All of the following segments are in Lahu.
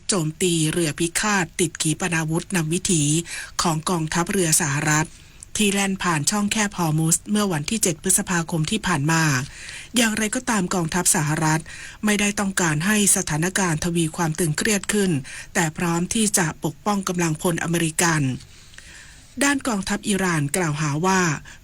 โจมตีเรือพิฆาตติดขีปนาวุธนำวิถีของกองทัพเรือสหรัฐที่แล่นผ่านช่องแคบฮอร์มุซเมื่อวันที่ เจ็ด พฤษภาคมที่ผ่านมา อย่างไรก็ตามกองทัพสหรัฐไม่ได้ต้องการให้สถานการณ์ทวีความตึงเครียดขึ้น แต่พร้อมที่จะปกป้องกำลังพลอเมริกัน ด้านกองทัพอิหร่านกล่าวหาว่า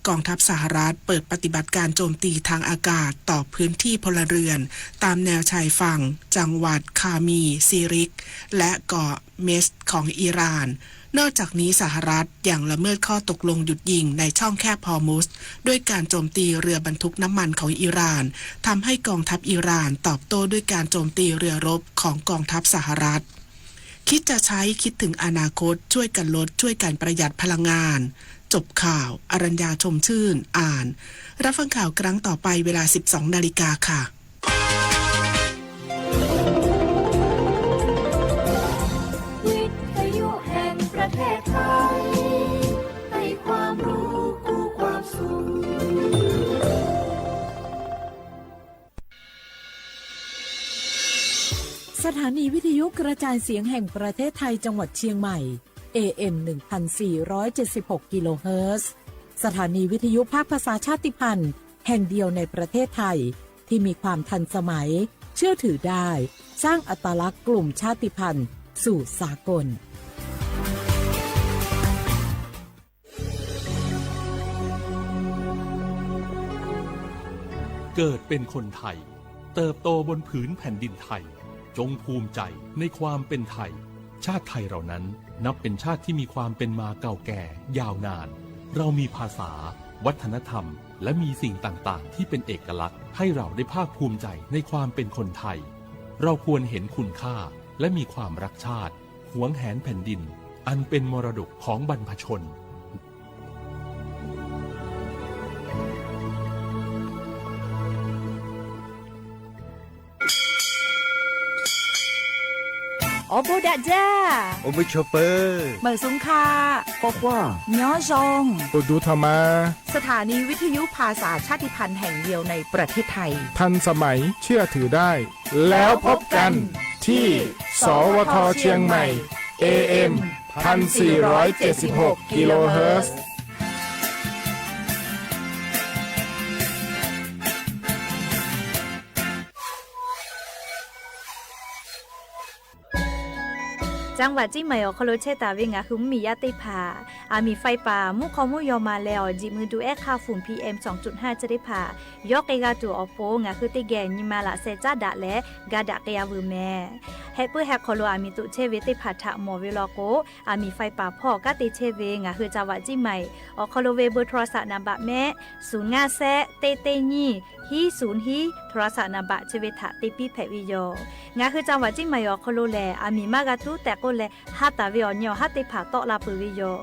กองทัพสหรัฐเปิดปฏิบัติการโจมตีทางอากาศต่อพื้นที่พลเรือนตามแนวชายฝั่งจังหวัดคามีซีริก และเกาะเมสของอิหร่าน นอกจากนี้สหรัฐยังละเมิดข้อตกลงหยุดยิงในช่องแคบฮอร์มุซด้วยการโจมตีเรือบรรทุกน้ำมันของอิหร่าน ทำให้กองทัพอิหร่านตอบโต้ด้วยการโจมตีเรือรบของกองทัพสหรัฐ คิดจะใช้คิดถึงอนาคต ช่วยกันลด ช่วยกันประหยัดพลังงาน จบข่าว อรัญญา ชมชื่น อ่าน รับฟังข่าวครั้งต่อไปเวลา สิบสอง นาฬิกาค่ะ วิทยุแห่งประเทศไทย ให้ความรู้คู่ความสุข สถานีวิทยุกระจายเสียงแห่งประเทศไทยจังหวัดเชียงใหม่ เอเอ็ม หนึ่งพันสี่ร้อยเจ็ดสิบหก กิโลเฮิรตซ์ สถานีวิทยุภาคภาษาชาติพันธุ์แห่งเดียวในประเทศไทย ที่มีความทันสมัย เชื่อถือได้ สร้างอัตลักษณ์กลุ่มชาติพันธุ์สู่สากล เกิดเป็นคนไทย เติบโตบนผืนแผ่นดินไทย จงภูมิใจในความเป็นไทย ชาติไทยเรานั้นนับเป็นชาติที่มีความเป็นมาเก่าแก่ยาวนาน เรามีภาษา วัฒนธรรม และมีสิ่งต่างๆ ที่เป็นเอกลักษณ์ ให้เราได้ภาคภูมิใจในความเป็นคนไทย เราควรเห็นคุณค่า และมีความรักชาติ หวงแหนแผ่นดิน อันเป็นมรดกของบรรพชน Awˬ bon daꞈ jaˇ. Awˬ bon chaw peuˬ. Meunˍ suhˍ hk'a. K'awꞈ k'oˆ. Nyoˉ zhong. Awˬ duˬ htaꞈ ma. สถานีวิทยุภาษาชาติพันธุ์แห่งเดียวในประเทศไทย ทันสมัย เชื่อถือได้ แล้วพบกันที่ สวท เชียงใหม่ เอเอ็ม พันสี่ร้อยเจ็ดสิบหก กิโลเฮิรตซ์ จังหวัดเชียงใหม่ awˬ hk'aw lo chehˇ taˍ ve ngaˬ hui mvuhˇmiˬ yaˇ teˇ hpaˍ, aˬ miˍ faiˇ paˍ mvuhˇ hk'aw mvuhˇ yaw ma leh awˬ jiꞈ mui duˬ ehˉ hk'aˇ funˍ PM สองจุดห้า chi teˇ hpaˍ yawˇ k'ai g'a tuˬ awˬ pon, ngaˬ hui teˇ geh nyi ma laꞈ sheh caˉ daꞈ leh ga daꞈ k'ai a veuˬ mehˍ. Heh puiˉ heh hk'aw lo aˬ miˍ toꞈ chehˇ ve teˇ hpaˍ htaꞈ mawˬ ve law k'o, aˬ miˍ faiˇ paˍ hpawˇ kanˉ te chehˇ ve ngaˬ hui จังหวัดเชียงใหม่ awˬ hk'aw lo ve เบอร์โทรศัพท์ naˍ baꞈ mehˆ, suhˍ ngaˇ shehˆ teˇ teˇ nyiˇ, hiˉ suhˍ hiˉ, โทรศัพท์ naˍ baꞈ chi ve htaꞈ te piˇ hpehꞈ ve yoˬ. Ngaˬ hui จังหวัดเชียงใหม่ awˬ hk'aw lo lehˬ, aˬ miˍ maˇ g'a tuˉ tehꞈ k'oˆ leh, ha taˍ ve awˬ nyi awˬ haˉ teˇ hpaˍ tawˆ la peuˬ ve yoˬ.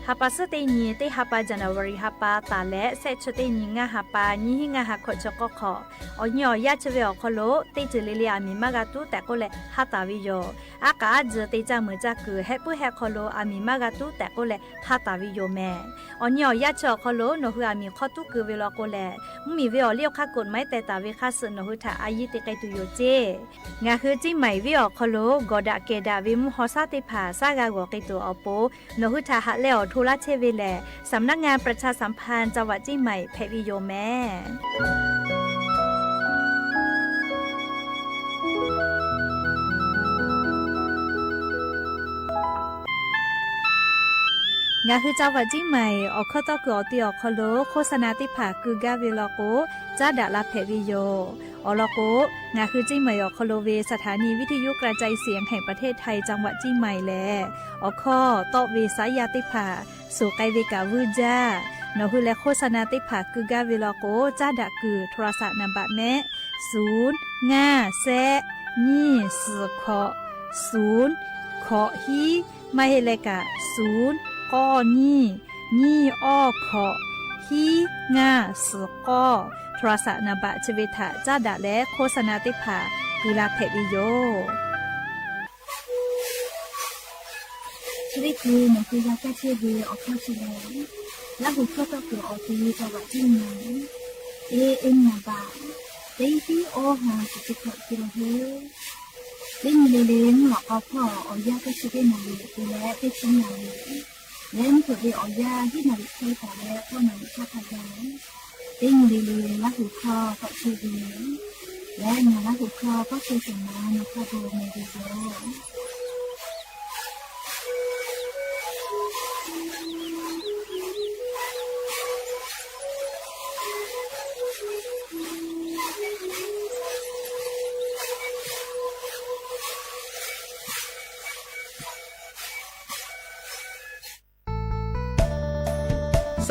Ha pa suhˉ teˇ nyi teˇ ha pa, January ha pa taˍ leh shehˆ chi teˇ nyi ngaˇ ha pa, nyiˇ hinˉ ngaˇ ha hkawꞈ chi k'awˇ hk'awꞈ, awˬ nyi awˬ yaˇ chi ve awˬ hk'aw lo teˇ ceuˬ le le aˬ miˍ maˇ g'a tuˉ tehꞈ k'oˆ leh ha taˍ ve yoˬ. Aˉ k'aꞈ aˉ tcuh te caˇ meuˍ caˇ kuiˬ heh puiˉ heh hk'aw lo aˬ miˍ maˇ g'a tuˉ tehꞈ k'oˆ leh ha taˍ ve yoˬ mehˍ. Awˬ nyi awˬ yaˇ chi awˬ hk'aw lo nawˬ hui aˬ miˍ hk'aw tuˉ keu ve law k'o lehˬ, mvuhˇmiˬ ve awˬ liˇ awˬ hk'aˇ กฎหมาย teh taˍ ve hk'a suhˍ nawˬ hui htaꞈ a yiˇ te k'ai tuˬ yoˬ ceˇ. Ngaˬ hui Ciˇ maiˍ venˇ awˬ hk'aw lo gawˬ daꞈ kehˬ daꞈ ve mvuhˇ haw shaˉ teˇ hpaˍ shaˉ g'a g'awˬ k'ai tuˬ awˬ pon, nawˬ hui htaꞈ haꞈ leh awˬ hto laˇ chehˇ ve lehˬ, สำนักงานประชาสัมพันธ์จังหวัดเชียงใหม่ hpehꞈ ve yoˬ mehˍ. Ngaˬ hui จังหวัดเชียงใหม่ awˬ hkawˇ tawˇ kuiˬ awˬ ti awˬ hk'aw lo โฆษณา teˇ hpaˍ keu gaˇ ve law k'o, caˉ daꞈ la hpehꞈ ve yoˬ. Awˬ lawn k'o, ngaˬ hui Ciˇ maiˍ awˬ hk'aw lo ve สถานีวิทยุกระจายเสียงแห่งประเทศไทย จังหวัดเชียงใหม่ lehˬ, awˬ hkawˇ tawˆ ve saˉ yaˇ teˇ hpaˍ suhˍ k'ai ve kaꞈ vuiˇ jaˇ. Nawˬ hui leh โฆษณา teˇ hpaˍ keu gaˇ ve law k'o, caˉ daꞈ kuiˬ โทรศัพท์ naˍ baꞈ mehˆ, suhˍ ngaˇ shehˆ nyiˇ suhˍ hkawꞈ suhˍ hkawꞈ hiˉ, maˇ heˆ leh kaꞈ suhˍ k'awˇ nyiˇ nyiˇ awˇ hkawꞈ hiˉ ngaˇ suhˍ k'awˇ โทรศัพท์ naˍ baꞈ chi ve htaꞈ caˉ daꞈ leh โฆษณา teˇ hpaˍ keu la hpehꞈ ve yoˬ. Chi teˇ hpaˍ nawˬ hui g'a kaˇ chehˇ ve awˬ hkawˇ chi lehˬ, Laˇ huˍ hkawˇ tawˇ kuiˬ awˬ ti จังหวัดเชียงใหม่ เอเอ็ม naˍ baꞈ teˇ hiˉ awˇ ha chi teˇ hkawꞈ keu la hpehꞈ Teˇ nyi le le mvuhˇ lawꞈ k'aw hpawˇ awˬ yanˇ teˇ chi teˇ naˍ riˍ te leh teˇ chi naˍ riˍ, leh mvuhˇ hpeuꞈ ve awˬ yanˇ hiˉ naˍ riˍ hk'e taˍ leh k'awˇ naˍ riˍ hk'aˇ hk'a gaˬ, teˇ nyi le le Laˇ huˍ hkawˇ k'awꞈ chehˇ ve yoˬ. Leh ngaˬ Laˇ huˍ hkawˇ k'awꞈ chehˇ shawˍ ma nawˬ hk'a gaˬ meh ve yoˬ.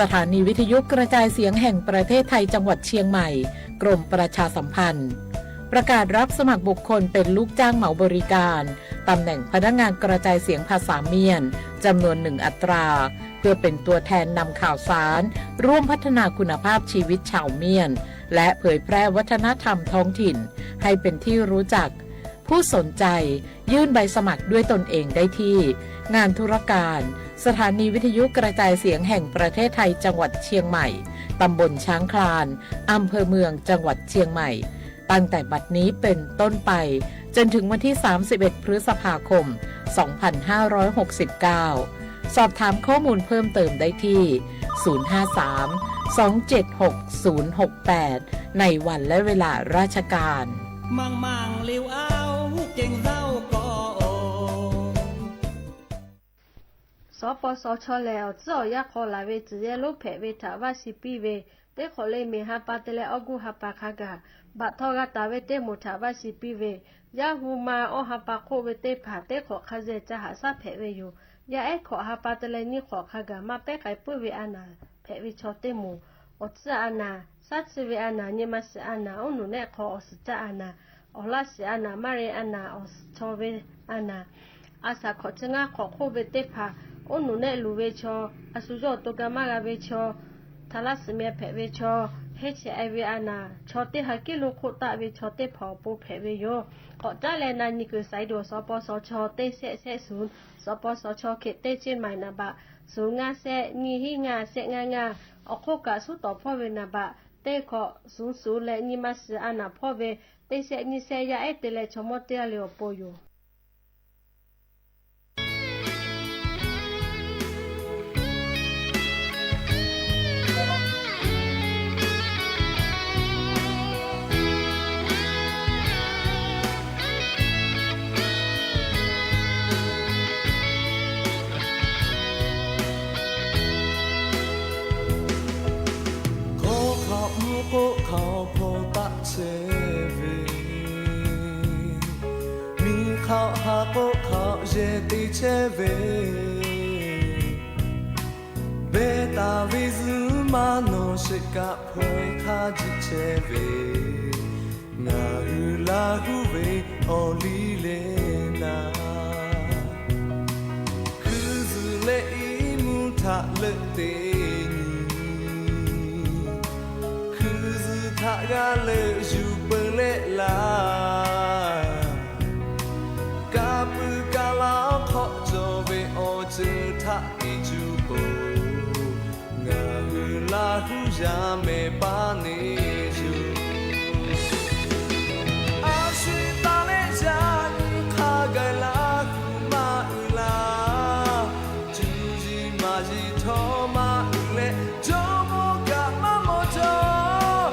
สถานีวิทยุกระจายเสียงแห่งประเทศไทยจังหวัดเชียงใหม่ กรมประชาสัมพันธ์ ประกาศรับสมัครบุคคลเป็นลูกจ้างเหมาบริการ ตำแหน่งพนักงานกระจายเสียงภาษาเมียน จำนวนหนึ่งอัตรา เพื่อเป็นตัวแทนนำข่าวสาร ร่วมพัฒนาคุณภาพชีวิตชาวเมียน และเผยแพร่วัฒนธรรมท้องถิ่น ให้เป็นที่รู้จัก ผู้สนใจยื่นใบสมัครด้วยตนเองได้ที่ งานธุรการ สถานีวิทยุกระจายเสียงแห่งประเทศไทยจังหวัดเชียงใหม่ ตำบลช้างคลาน อำเภอเมือง จังหวัดเชียงใหม่ ตั้งแต่บัดนี้เป็นต้นไป จนถึงวันที่ สามสิบเอ็ด พฤษภาคม สองพันห้าร้อยหกสิบเก้า สอบถามข้อมูลเพิ่มเติมได้ที่ ศูนย์ห้าสาม สองเจ็ดหก ศูนย์หกแปด ในวันและเวลาราชการ Maˇ maˇ liꞈ aoˉ kehˬ zaˇ-oˬ k'aw-oˬ. สปสช lehˬ, awˬ tcuhˉ awˬ yanˇ hk'aw laˬ ve tcuhˬ yehˇ lonˉ hpehꞈ ve htaꞈ vaˇ shiˍ piˇ ve, teˇ hk'awꞈ le miˬ ha pa te leh awˇ guˇ ha pa hk'a gaˬ, baꞈ htaw g'a taˍ ve teˇ moˍ htaꞈ vaˇ shiˍ piˇ ve, yaˇ hu ma awˇ ha pa hk'oˆ ve teˇ hpaˍ teˇ hk'awꞈ hk'a zeh ca haꞈ shaˉ hpehꞈ ve yoˬ. Yaˇ ehˉ hkawꞈ ha pa te leh nyiˇ hk'awꞈ hk'a gaˬ maˇ pehˉ k'ai puiˉ ve a naˍ hpehꞈ ve chaw teˇ moˍ, awˬ tcuhˉ a naˍ, shaˉ tcuhˇ ve a naˍ, nyi ma shiˍ a naˍ, oˉ nuˬ nehˆ hk'aw awˬ suhˍ caˆ a naˍ, awˬ laˇ shiˍ a naˍ, maˇ re a naˍ, awˬ suhˍ chaw ve a naˍ, a shaˍ hkawꞈ chi ngaˇ hk'awꞈ hk'oˆ ve teˇ hpaˍ, oˉ nuˬ nehˆ luˬ ve chaw, a shu yawˇ awˬ to ga maˇ g'a ve chaw, htaꞈ laˇ shiˍ meh hpehꞈ ve chaw, hehˉ chehˇ e ve a naˍ, chaw teˇ ha kiˉ lo hk'oˆ taˆ ve chaw teˇ hpaˍ awˬ pon hpehꞈ ve yoˬ. K'awꞈ caˉ leh na nyi kuiˬ สายด่วน สปสช teˇ shehˆ shehˆ ศูนย์, สปสช เขต teˇ เชียงใหม่ naˍ baꞈ ศูนย์ ngaˇ shehˆ นย์ hiˉ งา shehˆ ngaˇ ngaˇ, awˬ hk'oˆ kaꞈ suhˉ tawˍ hpawˇ ve naˍ baꞈ teˇ hkawꞈ ศูนย์ ศูนย์ leh nyi ma shiˍ a naˍ hpawˇ ve teˇ shehˆ nyiˇ shehˆ yaˇ ehˉ te leh chaw mawˇ teˇ g'aˇ le awˬ pon yoˬ. Hkawˇ hk'aˆ mvuhˇ k'oˆ hk'aoˍ hpaw taˆ chehˇ ve, miˬ hk'aˆ ha k'oˆ hk'aoˍ yehˬ te chehˇ ve, beh taˍ ve zuhꞈ maˇ nawˬ sheˍ kaꞈ hpaw e hk'aˇ jiˆ chehˇ ve, ngaˬ hui Laˇ huˍ ve awˬ liˇ leh naˍ, hkui zuhꞈ leh iˉ mvuhˇ htaꞈ leuˆ te nyi, hkui zuhꞈ htaꞈ g'a leuˆ yuˬ peu leh laˇ, ka pui ka laˇ hk'awꞈ cawˬ ve awˬ ceuˬ htaꞈ piˇ cuˇ k'o, ngaˬ hui Laˇ huˍ yaˇ mehˍ paˇ neˇ yuˬ. A shu taˍ leh yaꞈ nyi hk'a gaˬ Laˇ huˍ maˇ uiˍ laˇ, cuˇ yiˍ maˍ yiˍ htawˇ maˇ uiˍ leh, jawˇ mawˇ kaꞈ maˇ mawˬ jaw.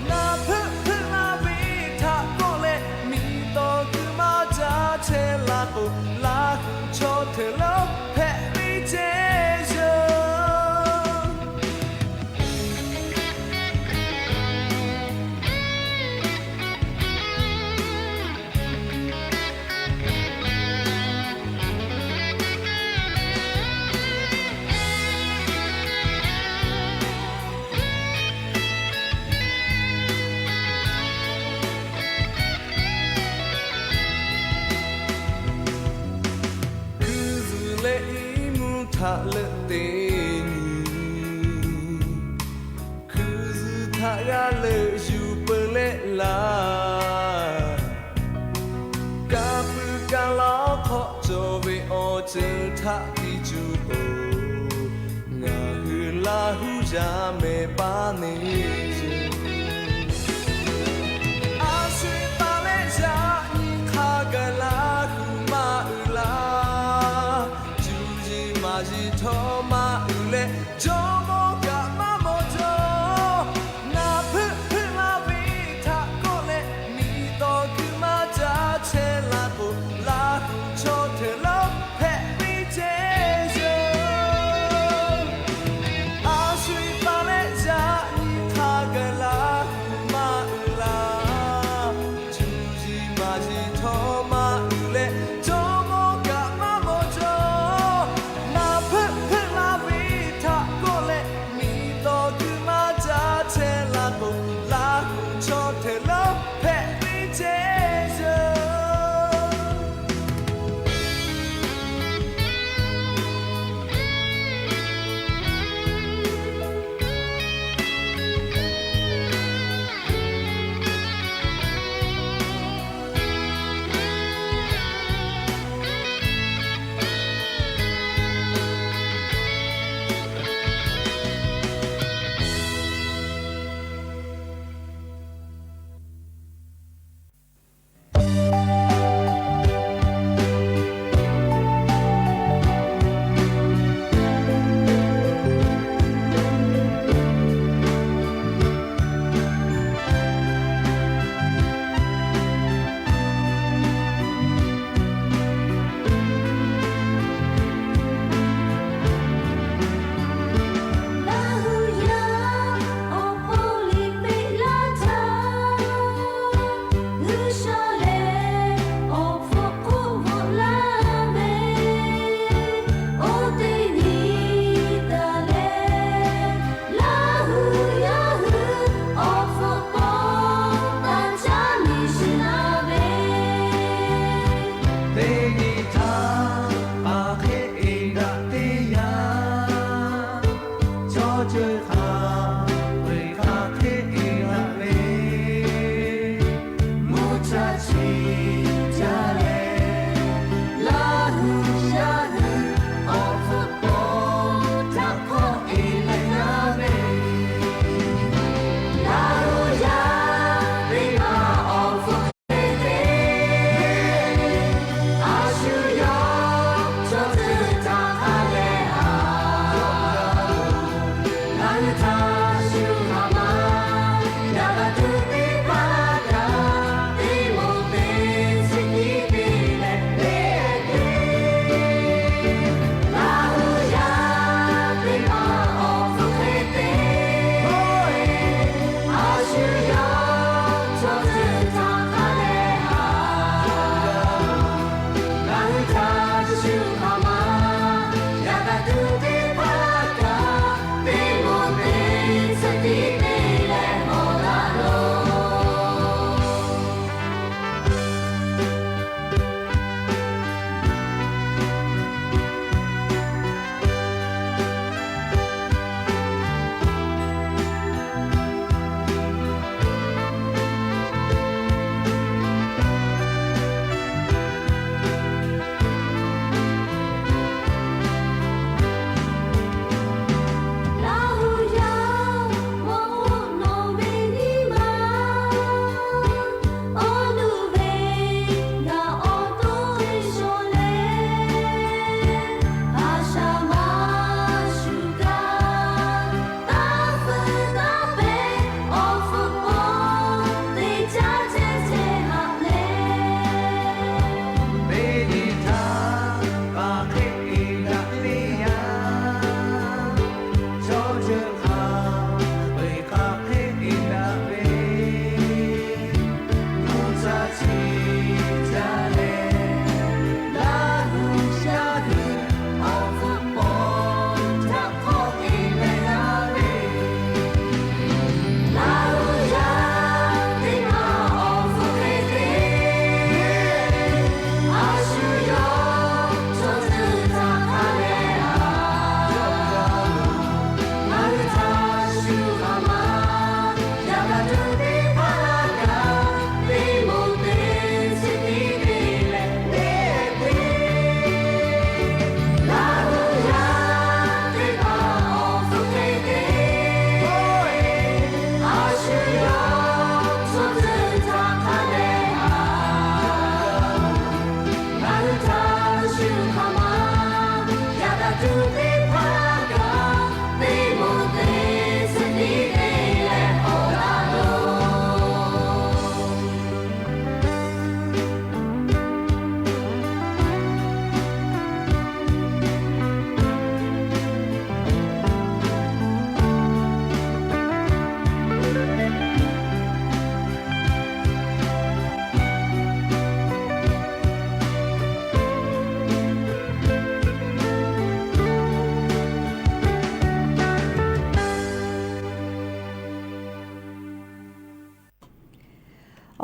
Naˍ hpeuˆ hpeuˆ laˇ ve htaꞈ kawˆ leh, miˬ tawˍ kuiˬ maˇ caˇ chehˇ laˇ k'o, Laˇ huˍ chaw hteꞈ lawˉ hpehꞈ ve ceh yoˬ. Hkui zuhꞈ leh iˉ mvuhˇ htaꞈ leuˆ te nyi, hkui zuhꞈ htaꞈ g'a leuˆ yuˬ peu leh laˇ, ka pui ka laˇ hk'awꞈ cawˬ ve awˬ ceuˬ htaꞈ piˇ cuˇ k'o, ngaˬ hui Laˇ huˍ yaˇ mehˍ paˇ neˇ yuˬ. A shu taˍ leh yaꞈ nyi hk'a gaˬ Laˇ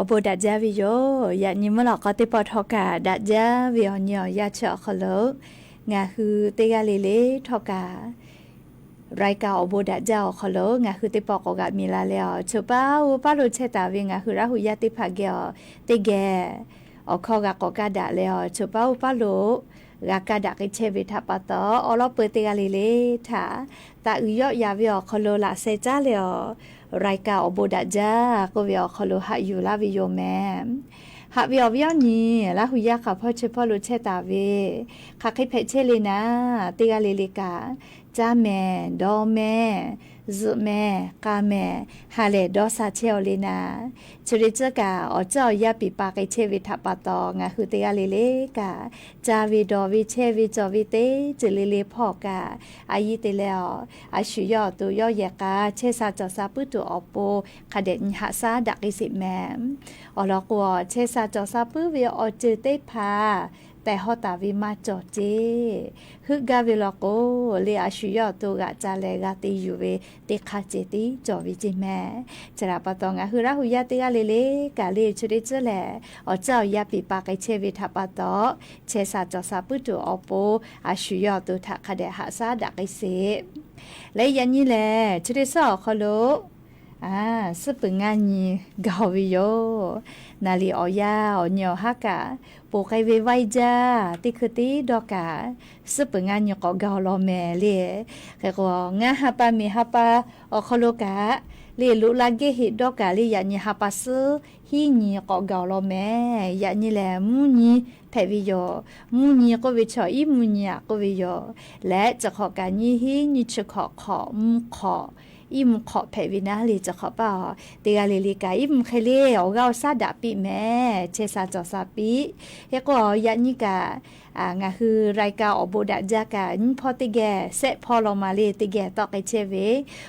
Awˬ bon daꞈ jaˇ ve yoˬ. Yaꞈ nyi mvuhˇ lawꞈ k'aw teˇ pawˆ htawˇ kaꞈ daꞈ jaˇ ve awˬ nyi awˬ yanˇ chi awˬ hk'aw lo ngaˬ hui teˇ g'aˇ le le htawˇ kaꞈ รายการ awˬ bon daꞈ jaˇ awˬ hk'aw lo ngaˬ hui teˇ pawˆ k'awꞈ g'aꞈ miˬ la leh awˬ, choˬ paˉ uˉ paˉ lo chehˇ taˍ ve ngaˬ hui Laˇ hu yaˇ teˇ hpaˍ geh awˬ, teˇ geh awˬ hkawˇ g'a k'awꞈ kaˇ daꞈ leh awˬ, choˬ paˉ uˉ paˉ lo g'a kaˇ daꞈ k'ai chehˇ ve htaꞈ pa taw, awˬ lawn peuˬ teˇ g'aˇ le le htaꞈ taꞈ uiˍ yawˆ yaꞈ ve awˬ hk'aw lo laꞈ sheh caˉ leh awˬ, รายการ awˬ bon daꞈ jaˇ k'oˆ ve awˬ hk'aw lo haꞈ yuˬ laˇ ve yoˬ mehˍ. Haꞈ ve awˬ viˉ awˬ nyi, Laˇ hu yaˇ hk'aˬ hpawˇ chi hpawˇ lo chehˇ taˍ ve, hk'aˬ hk'e hpehꞈ chehˇ le naˍ, teˇ g'aˇ le le kaꞈ, caˇ mehˍ, dawˇ mehˍ, zuhꞈ mehˍ, k'a mehˍ, ha lehˬ dawˇ sha chehˇ aw le naˍ. Chi hk'e tcuhˉ kaꞈ awˬ ceuˬ awˬ yanˇ piˍ pa k'ai chehˇ ve htaꞈ pa taw, ngaˬ hui teˇ g'aˇ le le kaꞈ, caˇ ve dawˬ ve chehˇ ve cawˬ ve teˇ ceuˬ le le hpawˇ kaꞈ, a yiˇ te leh awˬ, a shu yawˇ awˬ to yawˇ yehˬ k'a chehˇ sha cawˬ sha puiˉ tuˬ awˬ pon hk'a dehꞈ nyi haꞈ shaˉ daꞈ k'ai sheˍ mehˍ. Awˬ lawn k'o, chehˇ sha cawˬ sha puiˉ ve awˬ ceuˬ teˇ hpaˍ tehˬ hawˇ taˍ ve maˇ cawˬ ceˇ. Heuˆ gaˇ ve law k'o, le a shu yawˇ awˬ to g'aꞈ ca leh g'a te yuˬ ve teˇ hk'aˇ ceh tiˉ cawˬ ve ceˇ mehˍ. Chi htaꞈ pa taw ngaˬ hui Laˇ hu yaˇ teˇ g'aˇ le le kaꞈ le chi hk'e tcuhˉ lehˬ, awˬ ceuˬ awˬ yanˇ piˍ pa k'ai chehˇ ve htaꞈ pa taw, chehˇ sha cawˬ sha puiˉ tuˬ awˬ pon a shu yawˇ awˬ to htaꞈ hk'a dehꞈ haꞈ shaˉ daꞈ k'ai sheˍ. Leh yaꞈ nyi lehˬ, chi hk'e suhˉ awˬ hk'aw lo suhˉ peuˬ ngaˇ nyi gaˬ ve yoˬ. Naˍ liꞈ awˬ yanˇ awˬ nyi awˬ haˉ kaꞈ, ponˬ k'ai ve vaiˇ jaˇ teˇ hkui tiˉ dawˇ kaꞈ, suhˉ peuˬ ngaˇ nyi k'awꞈ gaˬ awˬ lawn mehˍ le. Hk'e k'o, ngaˇ ha pa miˬ ha pa awˬ hk'aw lo kaꞈ, le loꞈ la gehˇ heꞈ dawˇ kaꞈ le, yaꞈ nyi ha pa suhˉ hiˉ nyi k'awꞈ gaˬ awˬ lawn mehˍ. Yaꞈ nyi lehˬ, mvuhˇ nyi hpehꞈ ve yoˬ. Mvuhˇ nyi k'oˆ ve chaw iˉ mvuhˇ nyi aꞈ k'oˆ ve yoˬ. Leh chi hk'awꞈ kaꞈ nyiˇ hiˉ nyiˇ chi hkawꞈ hk'awꞈ mvuhˇ hk'awꞈ, iˉ mvuhˇ hk'awꞈ hpehꞈ ve naˉ le chi hk'awꞈ paˇ aˬ, teˇ g'aˇ le le kaꞈ iˉ mvuhˇ hk'e le awˬ g'aˇ awˬ shaˉ daꞈ piˇ mehˍ. Chehˇ sha cawˬ sha piˇ. Hk'e k'o, yaꞈ nyi kaꞈ ngaˬ hui รายการ awˬ bon daꞈ jaˇ kaꞈ nyiˇ hpawˇ teˇ geh, shehˆ hpawˇ law ma le teˇ geh tawˆ k'ai chehˇ ve,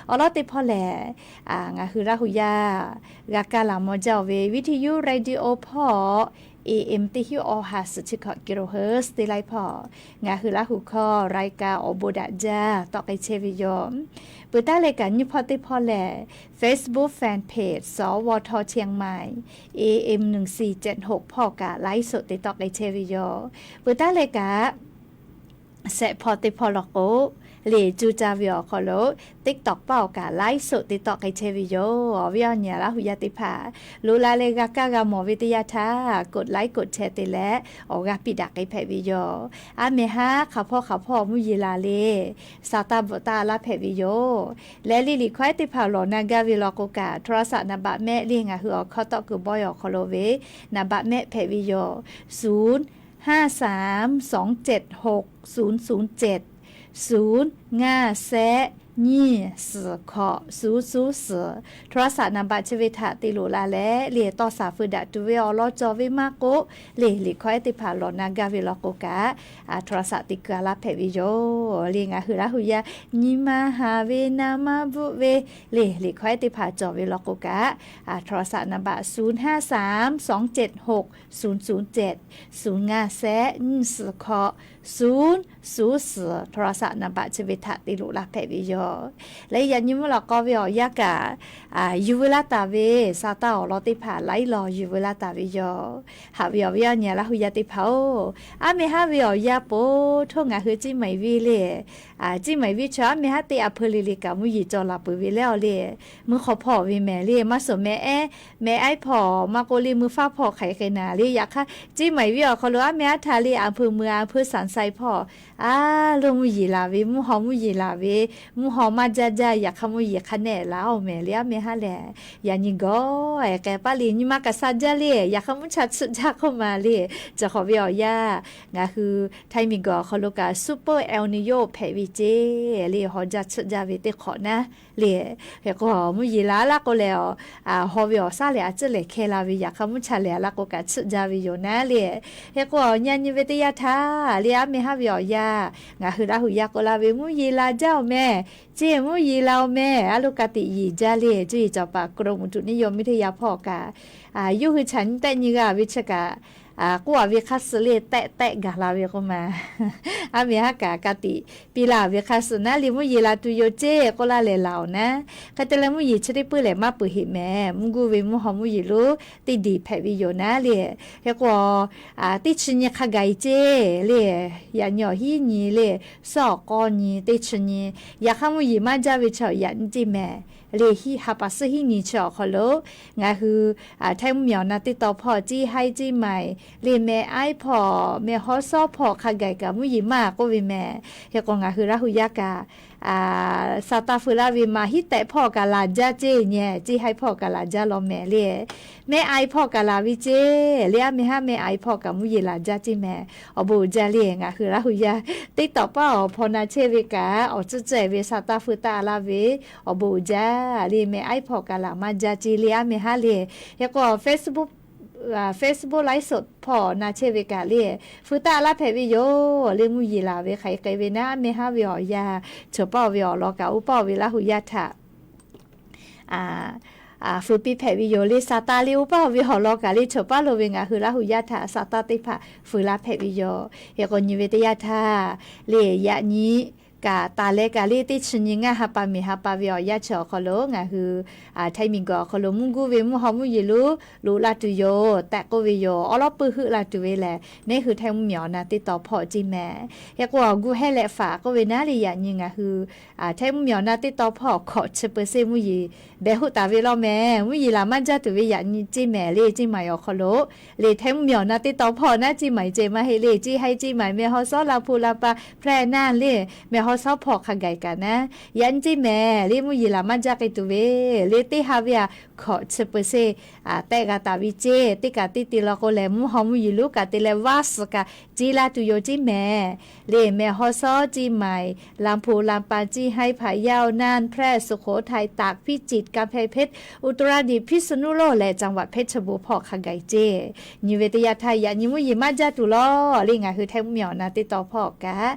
awˬ lawn teˇ hpawˇ lehˬ, ngaˬ hui Laˇ hu yaˇ g'a kaˇ laˬ mawˬ jaˇ oˬ ve วิทยุ radio hpawˇ A M teˇ hinˉ awˬ ha suhˍ chi hkawꞈ kilohertz teˇ laiˉ hpawˇ, ngaˬ hui Laˇ huˍ hkawˇ รายการ awˬ bon daꞈ jaˇ tawˆ k'ai chehˇ ve yoˬ. Peuˬ taˉ leh kaꞈ nyiˇ hpawˇ teˇ hpawˇ lehˬ, Facebook fan page สวท เชียงใหม่ A M หนึ่งสี่เจ็ดหก hpawˇ kaꞈ ไลฟ์สด te tawˆ k'ai chehˇ ve yoˬ. Peuˬ taˉ leh kaꞈ shehˆ hpawˇ teˇ hpawˇ law k'o, lehˬ cuˇ caˇ ve awˬ hk'aw lo TikTok paˆ awˬ kaꞈ ไลฟ์สด te tawˆ k'ai chehˇ ve yoˬ. Awˬ viˉ awˬ nyi Laˇ huˍ yaˇ teˇ hpaˍ loꞈ la leh g'a kaˇ g'a mawˬ ve teˇ yanˇ htaˇ, กดไลค์ กดแชร์ te leh awˬ g'aˇ piˇ daꞈ k'ai hpehꞈ ve yoˬ. A mehˍ haˉ hk'aˬ hpawˇ hk'aˬ hpawˇ mvuhˇ yeˬ laˬ leh, sa taˇ bvuhꞈ taˇ laˇ hpehꞈ ve yoˬ. Leh liˇ liꞈ hkawehˉ teˇ hpaˍ lawˬ na gaˇ ve law k'o kaꞈ, โทรศัพท์ naˍ baꞈ mehˆ lehˬ ngaˬ hui awˬ hkawˇ tawˆ kuiˬ bawehˇ awˬ hk'aw lo ve naˍ baꞈ mehˆ hpehꞈ ve yoˬ. ศูนย์ห้าสามสองเจ็ดหกศูนย์ศูนย์เจ็ด ศูนย์ห้าแซะ nyiˇ suhˍ hkawꞈ suhˍ suhˍ suhˍ โทรศัพท์ naˍ baꞈ chi ve htaꞈ te loꞈ la leh, lehˬ tawˇ saˍ feu daꞈ tuˬ ve awˬ lawn cawˬ ve maˇ k'oˆ, lehˬ liꞈ hkawehˉ teˇ hpaˍ lawˬ na gaˇ ve law k'o kaꞈ, โทรศัพท์ te kuiˬ a laˇ hpehꞈ ve yoˬ. Lehˬ ngaˬ hui Laˇ huˍ yaˇ nyi ma haˍ ve naˍ ma bvuhꞈ ve, lehˬ liꞈ hkawehˉ teˇ hpaˍ cawˬ ve law k'o kaꞈ, โทรศัพท์ naˍ baꞈ ศูนย์ห้าสามสองเจ็ดหกศูนย์ศูนย์เจ็ด ศูนย์ห้าแซะ nyiˇ suhˍ hkawꞈ suhˍ suhˍ suhˍ โทรศัพท์ naˍ baꞈ chi ve htaꞈ te loꞈ la hpehꞈ ve yoˬ. Leh yaꞈ nyi mvuhˇ lawꞈ k'aw ve awˬ yanˇ kaꞈ, yuˬ veu laˇ taˍ ve sa taˇ awˬ lawn teˇ hpaˍ laiˉ law yuˬ veu laˇ taˍ ve yoˬ. Haꞈ ve awˬ viˉ awˬ nyi Laˇ huˍ yaˇ teˇ hpaˍ-oˬ, aˉ mehˍ haˉ ve awˬ yanˇ po htawˇ ngaˬ hui Ciˇ Maiˍ viˇ lehˬ, Ciˇ Maiˍ viˇ chaw aˉ mehˍ haˉ teˇ a hpeu le le kaꞈ mvuhˇ yeˬ cawˬ laˬ peuˬ ve leh awˬ lehˬ, mvuhˇ hk'aw hpawˇ ve mehˍ lehˬ maˇ suhˍ mehˍ ehˉ, mehˍ aiˉ hpawˇ maˇ k'oˆ lehˬ mvuhˇ faˉ hpawˇ hk'aˬ hk'e naˍ lehˬ. Yaꞈ hk'aˇ Ciˇ Maiˍ viˇ awˬ hk'aw lo aˉ mehˍ haˉ htaꞈ lehˬ a hpeu meuꞈ a hpeu sanˍ sai hpawˇ, a loˇ mvuhˇ yeˬ laˬ ve, mvuhˇ haw mvuhˇ yeˬ laˬ ve, mvuhˇ haw maˇ jaˇ jaˇ, yaꞈ hk'aˇ mvuhˇ yeˬ hk'a nehˆ laˬ-oˬ mehˍ lehˬ aˉ mehˍ haˉ lehˬ. Yaꞈ nyi gawˬ ehˍ k'ai paˇ lehˬ nyi ma kaꞈ sha jaˇ lehˬ, yaꞈ hk'aˇ mvuhˇ cha tsuhˆ jaˇ k'oˆ ma lehˬ. Cawˬ hk'awꞈ ve awˬ yanˇ, ngaˬ hui Htaiˇ miˬ guiˬ awˬ hk'aw lo kaꞈ Super El Niño hpehꞈ ve ceˇ lehˬ, haw jaˇ tsuhˆ jaˇ ve teˇ hk'awꞈ naˉ lehˬ. Hk'e k'o mvuhˇ yeˬ laˬ laˇ k'o lehˬ, haw ve awˬ shaˉ lehˬ a ciˉ lehˬ hkeh la ve, yaꞈ hk'aˇ mvuhˇ cha lehˬ a laˇ k'o kaꞈ tsuhˆ jaˇ ve yoˬ naˉ lehˬ. Hk'e k'o awˬ nyi a nyi ve teˇ yanˇ htaˇ lehˬ, aˉ mehˍ haˉ ve awˬ yanˇ ngaˬ hui Laˇ huˍ yaˇ k'oˆ la ve mvuhˇ yeˬ la jaˇ-oˬ mehˍ, ceˇ mvuhˇ yeˬ la-oˬ mehˍ, a loˇ ka tiꞈ yeˬ jaˇ lehˬ, cuˇ yiˍ cawˬ paˍ กรมอุตุนิยมวิทยา hpawˇ kaꞈ, yawˇ hui chaꞈ nyi tehˆ nyi g'a ve chi kaꞈ, k'oˆ a ve hk'a suh lehˬ tehˆ tehˆ gaˬ la ve k'oˆ ma. Aˉ mehˍ haˉ kaꞈ ka tiꞈ piˇ laˇ ve hk'a suh naˉ lehˬ mvuhˇ yeˬ la tuˬ yoˬ ceˇ k'oˆ laˇ lehˬ laˬ-oˬ naˉ. Hk'e te leh mvuhˇ yeˬ chi teˇ puiˉ lehˬ maˇ peuˬ heˆ mehˍ, mvuhˇ guˇ ve mvuhˇ haw mvuhˇ yeˬ lonˉ teˇ diˬ hpehꞈ ve yoˬ naˉ lehˬ. Hk'e k'o, teˇ chi nyi hk'a gaˬ-e ceˇ lehˬ, yaꞈ nyi awˬ hiˉ nyi lehˬ, suhˉ awˬ k'awˇ nyi teˇ chi nyi, yaꞈ hk'aˇ mvuhˇ yeˬ maˇ jaˇ ve chi yaꞈ nyi ceˇ mehˍ. Lehˬ ha pa suhˉ hiˉ nyi chi awˬ hk'aw lo ngaˬ hui Htaiˇ mvuhˇ miˬ awˬ na teˇ taw hpawˇ Ciˇ haiˉ Ciˇ Maiˍ lehˬ mehˍ aiˉ hpawˇ mehˍ haw shawˉ hpawˇ hk'a gaˬ kaꞈ mvuhˇ yeˬ maˇ k'oˆ ve mehˍ. Hk'e k'o ngaˬ hui Laˇ huˍ yaˇ kaꞈ, sa taˇ feu laˇ ve maˬ hiˉ tehꞈ hpawˇ kaꞈ laˬ jaˇ ceˇ nyi, Ciˇ haiˉ hpawˇ kaꞈ laˬ jaˇ law mehˍ lehˬ. Mehˍ aiˉ hpawˇ kaꞈ laˬ ve ceˇ lehˬ, aˉ mehˍ haˉ mehˍ aiˉ hpawˇ kaꞈ mvuhˇ yeˬ laˬ jaˇ ceˇ mehˍ. Awˬ bon uiˍ jaˇ lehˬ, ngaˬ hui Laˇ huˍ yaˇ teˇ tawꞈ paˆ awˬ hpaw na chehˇ ve kaꞈ, awˬ tcuhˉ cehˬ ve sa taˇ feu taˇ laˇ ve, awˬ bon uiˍ jaˇ lehˬ, mehˍ aiˉ hpawˇ kaꞈ laˬ maˇ jaˇ ceˇ lehˬ, aˉ mehˍ haˉ lehˬ. Hk'e k'o Facebook, Facebook live สด hpawˇ na chehˇ ve kaꞈ lehˬ, feu taˇ laˇ hpehꞈ ve yoˬ lehˬ, mvuhˇ yeˬ laˬ ve hk'aˬ hk'e k'ai ve naˉ, aˉ mehˍ haˉ ve awˬ yanˇ cawˬ paˆ ve awˬ lawn kaꞈ oˇ paˆ ve Laˇ huˍ yaˇ htaꞈ feu piˇ hpehꞈ ve yoˬ lehˬ, sa taˇ lehˬ oˇ paˆ ve awˬ lawn kaꞈ lehˬ cawˬ paˆ lo ve ngaˬ hui Laˇ huˍ yaˇ htaꞈ sa taˇ teˇ hpaˍ feu laˇ hpehꞈ ve yoˬ. Hk'e k'o nyi ve teˇ yanˇ htaˇ lehˬ, yaꞈ nyi kaꞈ taˍ leh kaꞈ lehˬ, teˇ chi nyi ngaˇ ha pa mehˍ ha pa ve awˬ yanˇ chi awˬ hk'aw lo ngaˬ hui Htaiˇ miˬ guiˬ awˬ hk'aw lo mvuhˇ guˇ ve mvuhˇ haw mvuhˇ yeˬ lonˉ loꞈ laˇ tuˬ yoˬ tehꞈ k'oˆ ve yoˬ. Awˉ lawˉ puiˇ heuˆ la tuˬ ve lehˬ, neˉ hui Htaiˇ mvuhˇ miˬ awˬ na teˇ taw hpawˇ ceˇ mehˍ. Hk'e k'o awˬ gu hehˉ leh faˍ k'oˆ ve naˉ lehˬ, yaꞈ nyi ngaˬ hui Htaiˇ mvuhˇ miˬ awˬ na teˇ taw hpawˇ hkawꞈ chi เปอร์เซ็นต์ mvuhˇ yeˬ behˬ hoˆ taˍ ve law mehˍ. Mvuhˇ yeˬ laˬ maˇ jaˇ tuˬ ve yaꞈ nyi ceˇ mehˍ lehˬ, Ciˇ Maiˍ awˬ hk'aw lo lehˬ, Htaiˇ mvuhˇ miˬ awˬ na teˇ taw hpawˇ naˉ, Ciˇ Maiˍ ceh maˇ heˆ lehˬ, Ciˇ haiˉ Ciˇ Maiˍ mehˍ haw shawˉ Laˇ hpu Laˇ pa hpehꞈ naˉ lehˬ, mehˍ haw shawˉ hpawˇ hk'a gaˬ kaꞈ naˉ, yaꞈ nyi ceˇ mehˍ lehˬ, mvuhˇ yeˬ laˬ maˇ jaˇ k'ai tuˬ ve lehˬ, teˇ ha ve a hkawꞈ chi เปอร์เซ็นต์ tehˆ g'a taˍ ve ceˇ. Teˇ kaꞈ teˇ te law k'o lehˬ, mvuhˇ haw mvuhˇ yeˬ lonˉ kaꞈ te leh vaˇ suhˍ kaꞈ ceˇ laˇ tuˬ yoˬ ceˇ mehˍ lehˬ, mehˍ haw shawˉ Ciˇ Maiˍ, Laˇ hpu Laˇ pa, Ciˇ haiˉ พะเยา, น่าน แพร่ สุโขทัย ตาก พิจิตร กำแพงเพชร อุตรดิตถ์ พิษณุโลก leh จังหวัดเพชรบูรณ์ hpawˇ hk'a gaˬ ceˇ. Nyi ve teˇ yanˇ htaˇ yaꞈ nyi mvuhˇ yeˬ maˇ jaˇ tuˬ law lehˬ, ngaˬ hui Htaiˇ mvuhˇ miˬ awˬ na teˇ taw hpawˇ kaꞈ,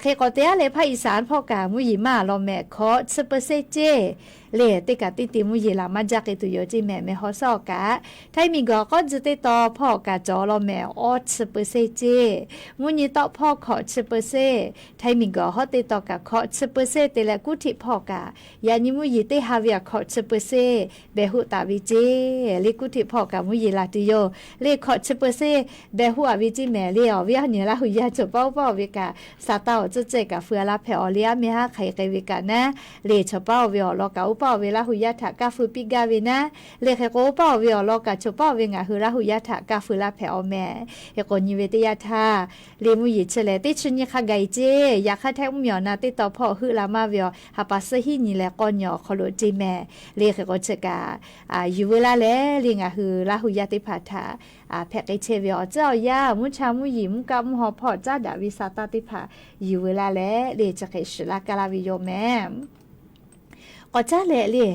hk'e k'awꞈ te aˉ leh ภาคอีสาน hpawˇ kaꞈ mvuhˇ yeˬ maˇ law mehˍ, hkawꞈ chi เปอร์เซ็นต์ ceˇ lehˬ, teˇ kaꞈ teˇ te mvuhˇ yeˬ laˬ maˇ jaˇ k'ai tuˬ yoˬ ceˇ mehˍ. Mehˍ haw suhˉ awˬ kaꞈ, htaiˇ miˬ guiˬ hk'awˉ tzuh teˇ taw hpawˇ awˬ kaꞈ cawˬ law mehˍ, awˇ chi เปอร์เซ็นต์ ceˇ. Mvuhˇ nyi tawˆ hpawˇ hkawꞈ chi เปอร์เซ็นต์, htaiˇ miˬ guiˬ hawˉ teˇ taw kaꞈ hkawꞈ chi เปอร์เซ็นต์ te leh kuˉ htiꞈ hpawˇ kaꞈ, yaꞈ nyi mvuhˇ yeˬ teˇ ha ve aꞈ hkawꞈ chi เปอร์เซ็นต์ behˬ hoˆ taˍ ve ceˇ. Le kuˉ htiꞈ hpawˇ kaꞈ mvuhˇ yeˬ laˬ tuˬ yoˬ. Le hkawꞈ chi เปอร์เซ็นต์ behˬ hoˆ a ve ceˇ mehˍ. Le awˬ viˉ awˬ nyi Laˇ hu yaˇ chaw paˉ oˇ paˉ oˬ ve kaꞈ, sa taˇ awˬ tcuhˇ cehˇ kaꞈ feu a laˇ hpehꞈ awˬ le, aˉ meh haˉ hk'aˬ hk'e ve kaꞈ naˉ, le chaw paˉ oˬ ve awˬ lawn kaꞈ oˇ paˉ oˬ ve Laˇ hu yaˇ htaꞈ kaˇ feu piˇ gaˇ ve naˉ, le hk'e k'o oˇ paˉ oˬ ve awˬ lawn kaꞈ chaw paˉ oˬ ve ngaˬ hui Laˇ hu yaˇ htaꞈ kaˇ feu laˇ hpehꞈ awˬ mehˍ. Hk'e k'o nyi ve teˇ yanˇ htaˇ, le mvuhˇ yeˬ chi lehˬ teˇ chi nyi hk'a gaˬ e ceˇ. Yaꞈ hk'aˇ htaiˇ mvuhˇ miˬ awˬ na teˇ taw hpawˇ heuˆ la maˇ ve awˬ ha pa suhˉ hiˉ nyi leh k'awˇ nyi awˬ hk'aw lo ceˇ mehˍ. Le hk'e k'o chi kaꞈ yuˬ veu laˇ leh, le ngaˬ hui Laˇ hu yaˇ teˇ hpaˍ htaꞈ hpehꞈ k'ai chehˇ ve awˬ tcuhˉ awˬ yanˇ, mvuhˇ cha mvuhˇ yeˬ mvuhˇ kaˆ mvuhˇ haw hpawˇ caˉ daꞈ ve sa taˇ teˇ hpaˍ yuˬ veu laˇ leh, le chi hk'e shiˍ laˇ kaˇ laˇ ve yoˬ mehˍ. K'awꞈ caˉ leh le,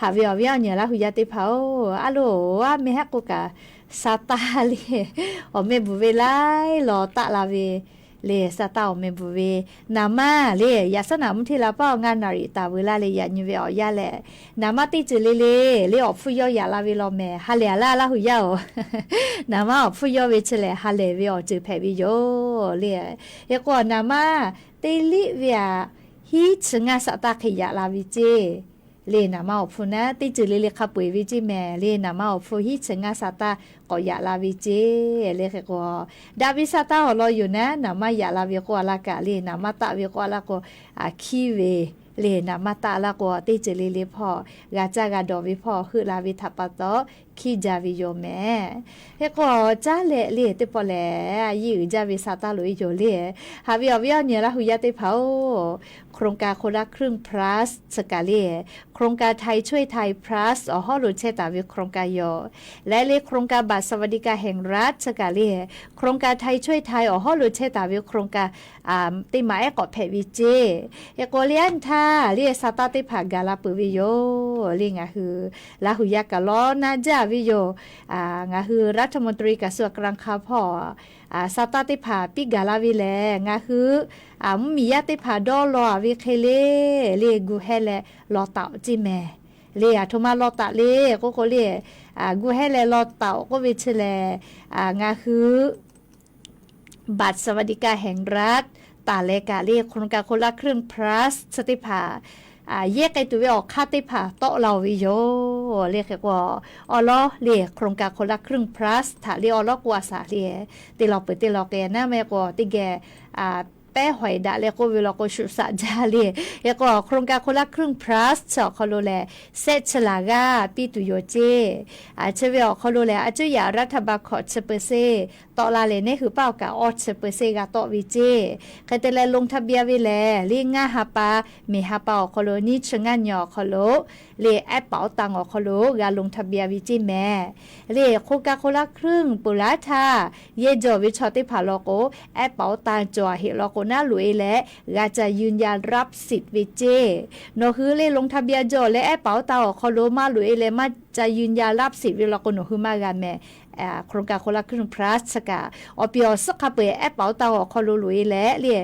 haꞈ ve awˬ viˉ awˬ nyi Laˇ hu yaˇ teˇ hpaˍ-oˬ, a loˬ, aˉ meh haˉ k'oˆ kaꞈ, sa taˇ le awˬ meh bvuhˬ ve laiˉ law taˆ la ve, le sa taˇ awˬ meh bvuhˬ ve, naˍ maˇ le yaꞈ suhˉ naˍ mvuhˇ hteˇ la paˉ awˬ ngaˇ naˍ riˍ taˍ veu laˇ leh yaꞈ nyi ve awˬ yanˇ lehˬ, naˍ maˇ teˇ ceuˬ le le, le awˬ hpfuhˇ yawˇ yaꞈ la ve law mehˍ. Ha lehˬ a laˇ Laˇ hu yaˇ-oˬ, naˍ maˇ awˬ hpfuhˇ yawˇ ve chi lehˬ ha lehˬ ve awˬ ceuˬ hpehꞈ ve yoˬ le. Hk'e k'o naˍ maˇ teˇ liˆ ve aꞈ, hiˉ chi ngaˇ sa taˇ hk'e yaꞈ la ve ceˇ. Le naˍ maˇ awˬ hpfuhˇ naˉ teˇ ceuˬ le le hk'a peu-eˬ ve ceˇ mehˍ. Le naˍ maˇ awˬ hpfuhˇ hiˉ chi ngaˇ sa taˇ k'awꞈ yaꞈ la ve ceˇ. Le hk'e k'o, daꞈ ve sa taˇ awˬ lawn yoˬ naˉ, naˍ maˇ yaꞈ la ve k'oˆ a laˇ kaꞈ, le naˍ maˇ taˆ ve k'oˆ a laˇ k'o, hkiˉ ve, le naˍ maˇ taˆ laˇ k'o teˇ ceuˬ le le hpawˇ g'a caˇ g'a dawˬ ve hpawˇ heuˆ la ve htaꞈ pa taw hkiˉ jaˇ ve yoˬ mehˍ. Hk'e k'o caˉ leh le teˇ pawˆ lehˬ, a yiˇ uiˍ jaˇ ve sa taˇ loꞈ e yoˬ le. Haꞈ ve awˬ viˉ awˬ nyi Laˇ hu yaˇ teˇ hpaˍ-oˬ, โครงการคนละครึ่ง Plus chi kaꞈ le, โครงการไทยช่วยไทย Plus awˬ hawˉ lo chehˇ taˍ ve โครงการ yoˬ. Leh le โครงการบัตรสวัสดิการแห่งรัฐ chi kaꞈ le, โครงการไทยช่วยไทย awˬ hawˉ lo chehˇ taˍ ve โครงการ teˇ maˬ ehˉ k'awꞈ hpehꞈ ve ceˇ. Hk'e k'o le a nyi htaˇ le sa taˇ teˇ hpaˍ gaˬ la peuˬ ve yoˬ. Le ngaˬ hui Laˇ hu yaˇ kaꞈ lawˇ naˆ jaˇ ve yoˬ. Ngaˬ hui รัฐมนตรีกระทรวงการคลัง hpawˇ sa taˇ teˇ hpaˍ piˇ gaˬ la ve lehˬ, ngaˬ hui mvuhˇ miˬ yaˇ teˇ hpaˍ dawˇ law a ve hk'e le, le gu hehˇ leh law taˍ ceˇ mehˍ. Le aˬ htoꞈ ma law taˍ le k'oˆ k'o le, gu hehˇ leh law taˍ-oˬ k'oˆ ve chi lehˬ, ngaˬ hui บัตรสวัสดิการแห่งรัฐ taˍ leh kaꞈ le โครงการคนละครึ่ง Plus chi teˇ hpaˍ yehˇ k'ai tuˬ ve awˬ hk'aˇ teˇ hpaˍ tawˆ la-oˬ ve yoˬ. Le hk'e k'o, awˬ lawˉ le โครงการคนละครึ่ง Plus htaꞈ le awˬ lawˉ k'o a shaˍ le, teˇ law peuˬ teˇ law k'ai naˉ meh k'o teˇ geh pehˉ hawehˍ daꞈ leh k'oˆ ve law k'o shuˍ shaꞈ jaˇ le. Hk'e k'o โครงการคนละครึ่ง Plus chi awˬ hk'aw lo lehˬ, sehˆ chi laˬ g'aˇ piˇ tuˬ yoˬ ceˇ. Chi ve awˬ hk'aw lo lehˬ, a cuˉ yaꞈ รัฐบาล hkawꞈ chi เปอร์เซ็นต์ tawˆ la leh neˉ hui paˇ awˬ kaꞈ awˇ chi เปอร์เซ็นต์ g'a tawˆ ve ceˇ. Hk'e te leh ลงทะเบียน ve lehˬ, le ngaˇ ha pa, miˬ ha pa awˬ hk'aw lo nyiˇ chi ngaˇ nyi awˬ hk'aw lo le แอปเป๋าตัง awˬ hk'aw lo g'a ลงทะเบียน ve ceˇ mehˍ. Le โครงการคนละครึ่ง peuˬ laˇ htaˇ, yehˇ jawˬ ve chaw teˇ hpaˍ law k'o, แอปเป๋าตัง cawˬ a heꞈ law k'o naˉ loꞈ e leh g'a ca ยืนยันรับสิทธิ์ ve ceˇ. Nawˬ hui le ลงทะเบียน jawˬ leh แอปเป๋าตัง awˬ hk'aw lo maˇ loꞈ e leh maˇ ca ยืนยันรับสิทธิ์ ve law k'o nawˬ hui maˇ g'a mehˍ. โครงการคนละครึ่ง Plus chi kaꞈ awˬ piˍ awˬ suhˉ hk'a peu-eˬ แอปเป๋าตัง awˬ hk'aw lo loꞈ e leh le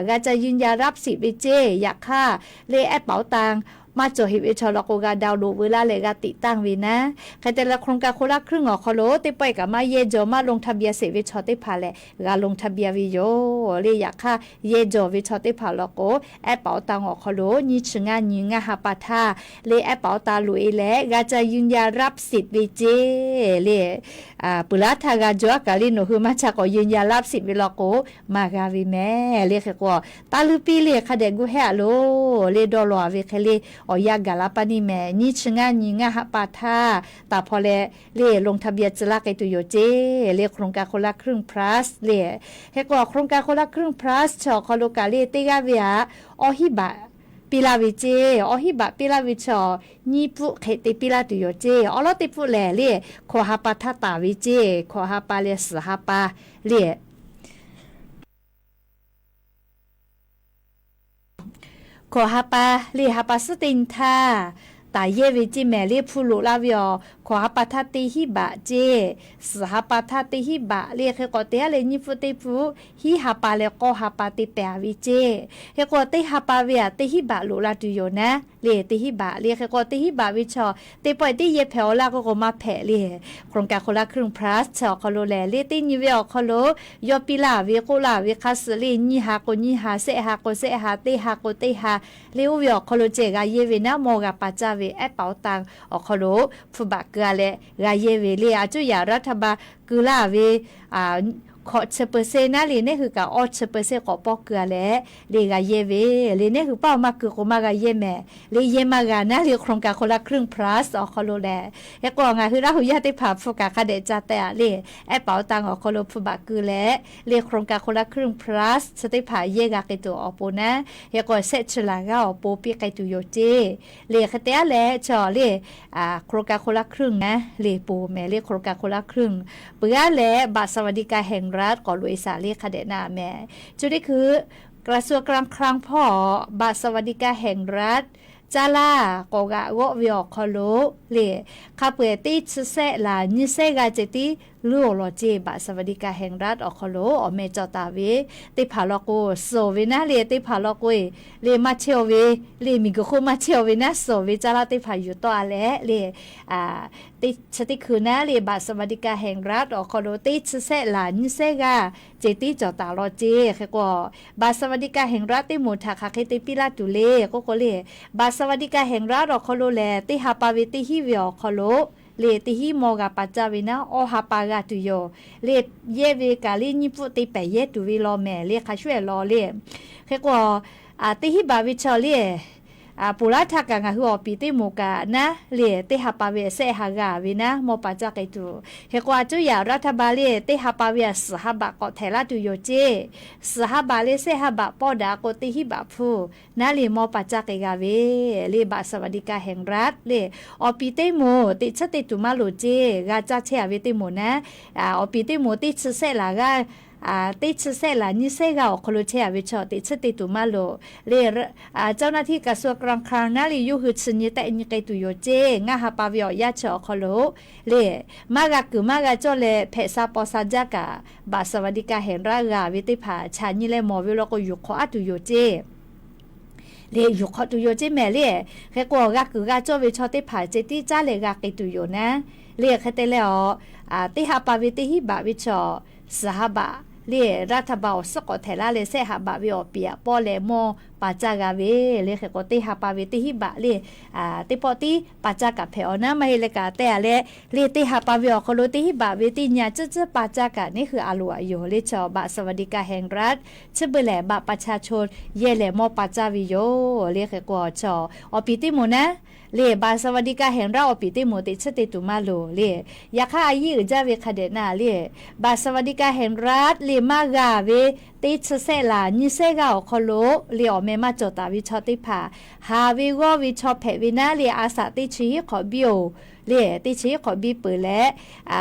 g'a ca ยืนยันรับสิทธิ์ ve ceˇ. Yaꞈ hk'aˇ le แอปเป๋าตัง maˇ cawˬ heꞈ ve chaw law k'o g'a ดาวน์โหลด veu laˇ leh g'a ติดตั้ง ve naˉ. Hk'e te leh โครงการคนละครึ่ง awˬ hk'aw lo teˇ pawˆ e kaꞈ maˇ yehˇ jawˬ maˇ ลงทะเบียน sheˍ ve chaw teˇ hpaˍ lehˬ g'a ลงทะเบียน ve yoˬ. Le yaꞈ hk'aˇ yehˇ jawˬ ve chaw teˇ hpaˍ law k'o, แอปเป๋าตัง awˬ hk'aw lo nyiˇ chi ngaˇ nyi ngaˇ ha pa htaˇ le แอปเป๋าตัง loꞈ e leh g'a ca ยืนยันรับสิทธิ์ ve ceˇ. Le peuˬ laˇ htaˇ g'a jawˬ a kaꞈ le nawˬ hui maˇ ca k'awꞈ ยืนยันรับสิทธิ์ ve law k'o maˇ g'a ve mehˍ. Le hk'e k'o, taˇ luˇ piˇ le hk'a dehꞈ gu hehˇ a loˬ. Le dawˇ law a ve hk'e le awˬ yanˇ gaˬ la paˇ neˇ mehˍ. Nyiˇ chi ngaˇ nyi ngaˇ ha pa htaˇ taˍ hpaw leh le ลงทะเบียน tcuh laˇ k'ai tuˬ yoˬ ceˇ. Le โครงการคนละครึ่ง Plus le, hk'e k'o โครงการคนละครึ่ง Plus chi awˬ hk'aw lo kaꞈ le teˇ g'aˇ ve aꞈ awˇ hiˉ baꞈ piˇ laˇ ve ceˇ. Awˇ hiˉ baꞈ piˇ laˇ ve chaw nyiˇ pfuhˆ hk'e te piˇ laˇ tuˬ yoˬ ceˇ. Awˉ lawˉ teˇ pfuhˆ lehˬ le, hkawꞈ ha pa htaˇ taˍ ve ceˇ. Hkawꞈ ha pa leh suhˍ ha pa le hkawꞈ ha pa le ha pa suhˉ teˇ nyi htaˇ taˍ yehˇ ve ceˇ mehˍ le. Hpu loꞈ la ve awˬ hkawꞈ ha pa htaˇ teˇ hinˉ baꞈ ceˇ, suhˍ ha pa htaˇ teˇ hinˉ baꞈ le. Hk'e k'o teˇ haˉ leh nyiˇ pfuhˇ teˇ pfuhˇ, hiˉ ha pa leh k'awˇ ha pa te pehˍ ve ceˇ. Hk'e k'o teˇ ha pa ve aꞈ teˇ hinˉ baꞈ loꞈ la tuˬ yoˬ naˉ le. Teˇ hinˉ baꞈ le. Hk'e k'o teˇ hinˉ baꞈ ve chaw teˇ pawˆ teˇ yehˇ hpehꞈ awˬ laˇ k'oˆ k'o maˇ hpehꞈ le. โครงการคนละครึ่ง plus chi awˬ hk'aw lo lehˬ le, teˇ nyi ve awˬ hk'aw lo yawˇ piˇ laˇ ve k'oˆ laˇ ve hk'a suh le, nyiˇ ha k'o nyiˇ ha, sehˆ ha k'o sehˆ ha, teˇ ha k'o teˇ ha le, oˇ ve awˬ hk'aw lo ceh g'a yehˇ ve naˉ, mawˇ g'a pa caˇ ve แอปเป๋าตัง awˬ hk'aw lo hpu baꞈ keu-a leh g'a yehˇ ve le. A cuˇ yaꞈ รัฐบาล keu laˇ ve hkawꞈ chi เปอร์เซ็นต์ naˉ le, neˉ hui kaꞈ awˇ chi เปอร์เซ็นต์ k'awꞈ pawˇ keu-a leh le g'a yehˇ ve le. Neˉ hui paˇ maˇ keu k'o maˇ g'a yehˇ mehˍ le. Yehˇ maˇ g'a naˉ le, โครงการคนละครึ่ง plus awˬ hk'aw lo lehˬ. Hk'e k'o ngaˬ hui Laˇ huˍ yaˇ teˇ hpaˍ hpu kaꞈ hk'a dehꞈ ca teh a le, แอปเป๋าตัง awˬ hk'aw lo hpu baꞈ keu leh le โครงการคนละครึ่ง plus chi teˇ hpaˍ yehˇ g'a k'ai tuˬ awˬ pon naˉ, hk'e k'o shehˆ chi laˬ g'aˇ awˬ pon piˇ k'ai tuˬ yoˬ ceˇ. Le hk'e te-a leh chaw le โครงการคนละครึ่ง naˉ le ponˬ mehˍ le. โครงการคนละครึ่ง peuˬ-a leh บัตรสวัสดิการแห่งรัฐ k'awꞈ loꞈ-e shaˍ le hk'a dehꞈ na mehˍ. Chi teˇ hkui กระทรวงการคลัง hpawˇ บัตรสวัสดิการแห่งรัฐ caˇ laˇ k'awꞈ g'aꞈ g'awˆ ve awˬ hk'aw lo le, hk'a peu-eˬ teˇ chi sehˆ laˬ nyiˇ sehˆ g'aˇ ceh tiˉ leuˉ-oˬ lawˬ ceˇ. บัตรสวัสดิการแห่งรัฐ awˬ hk'aw lo awˬ meh cawˬ taˍ ve teˇ hpaˍ law k'o suhˍ ve naˉ le, teˇ hpaˍ law k'o-e le maˇ chehˇ-o ve le, miˬguiˬ hk'oˆ maˇ chehˇ-o ve naˉ suhˍ ve caˇ laˇ teˇ hpaˍ yuˬ tawˆ-a leh le, chi teˇ hkui naˉ le บัตรสวัสดิการแห่งรัฐ awˬ hk'aw lo teˇ chi sehˆ laˬ nyiˇ sehˆ g'aˇ ceh tiˉ cawˬ taˍ lawˬ ceˇ. Hk'e k'o บัตรสวัสดิการแห่งรัฐ teˇ moˍ htaꞈ hk'aˬ hk'e te piˇ laˇ tuˬ le k'oˆ k'o le, บัตรสวัสดิการแห่งรัฐ awˬ hk'aw lo lehˬ, teˇ ha pa ve teˇ hinˉ ve awˬ hk'aw lo le, teˇ hinˉ mawˇ g'a pa caˇ ve naˉ, awˇ ha pa g'a tuˬ yoˬ le. Yehˇ ve kaꞈ le nyiˇ pfuhˇ te pehˍ yehˇ tuˬ ve law mehˍ le, hk'a shuˍ-eˬ law le. Hk'e k'o teˇ hinˉ baꞈ ve chaw le, ponˬ laˇ htaˇ kaꞈ ngaˬ hui awˬ piˍ teˇ moˍ kaꞈ naˉ le, teˇ ha pa ve sehˆ ha g'a ve naˉ mawˇ pa caˇ k'ai tuˬ. Hk'e k'o a cuˇ yaꞈ รัฐบาล le teˇ ha pa ve aꞈ suhˍ ha baꞈ k'awꞈ htehꞈ laˇ tuˬ yoˬ ceˇ. Suhˍ ha baꞈ le sehˆ ha baꞈ pawˇ daꞈ k'o teˇ hinˉ baꞈ hpu naˉ le mawˇ pa caˇ k'ai g'a ve le. บัตรสวัสดิการแห่งรัฐ le awˬ piˍ teˇ moˍ teꞈ chiˉ te tuˬ maˇ loˍ ceˇ. G'a caˇ chehˇ-a ve teˇ moˍ naˉ, awˬ piˍ teˇ moˍ teˇ chi sehˆ laˬ g'aˇ, teˇ chi sehˆ laˬ nyiˇ sehˆ g'aˇ awˬ hk'aw lo chehˇ-a ve chaw teꞈ chiˉ te tuˬ maˇ loˍ le. เจ้าหน้าที่กระทรวงการคลัง naˉ le yawˇ hui chi nyi tehˆ nyi k'ai tuˬ yoˬ ceˇ. Ngaˇ ha pa ve awˬ yanˇ chi awˬ hk'aw lo le, maˇ g'a kuiˬ maˇ g'a cawˇ leh hpehꞈ sha paw sha jaˇ kaꞈ บัตรสวัสดิการแห่งรัฐ g'a ve teˇ hpaˍ chaꞈ nyi leh mawˬ ve law k'o yuˬ hk'awꞈ-a tuˬ yoˬ ceˇ. Le yuˬ hk'awꞈ tuˬ yoˬ ceˇ mehˍ le. Hk'e k'o g'a kuiˬ g'a cawˇ ve chaw teˇ hpaˍ ceh tiˉ caˉ leh g'a k'ai tuˬ yoˬ naˉ le. Hk'e te leh awˬ, teˇ ha pa ve teˇ hinˉ baꞈ ve chaw suhˍ ha baꞈ le รัฐบาล awˬ suhˉ k'awꞈ htehꞈ laˇ leh sehˆ ha baꞈ ve awˬ piˍ aꞈ pawˇ leh mawˇ pa caˇ g'a ve le. Hk'e k'o teˇ ha pa ve teˇ hinˉ baꞈ le teˇ pawˆ tiˉ pa caˇ kaꞈ hpehꞈ-aw naˉ, maˇ heˆ leh kaꞈ te-a leh le teˇ ha pa ve awˬ hk'aw lo teˇ hinˉ baꞈ ve teˇ nyi aꞈ ciˉ ciˉ pa caˇ kaꞈ neˉ hui a loˍ aꞈ yoˬ le. Chaw บัตรสวัสดิการแห่งรัฐ chi beuꞈ lehˬ บัตรประชาชน yehˇ lehˬ mawˇ pa caˇ ve yoˬ le. Hk'e k'o chaw awˬ piˍ teˇ moˍ naˉ le บัตรสวัสดิการแห่งรัฐ awˬ piˍ teˇ moˍ teꞈ chiˉ te tuˬ maˇ loˍ le. Yaꞈ hk'aˇ a yiˉ uiˍ jaˇ ve hk'a dehꞈ na le, บัตรสวัสดิการแห่งรัฐ le maˇ g'a ve teˇ chi sehˆ laˬ nyiˇ sehˆ g'aˇ awˬ hk'aw lo le awˬ meh maˇ cawˬ taˍ ve chaw teˇ hpaˍ haˍ ve g'awˇ ve chaw hpehꞈ ve naˉ le, a shaꞈ teˇ chi hiˉ hk'awꞈ biˇ-oˬ le. Teˇ chi hiˉ hk'awꞈ biˇ peuˬ leh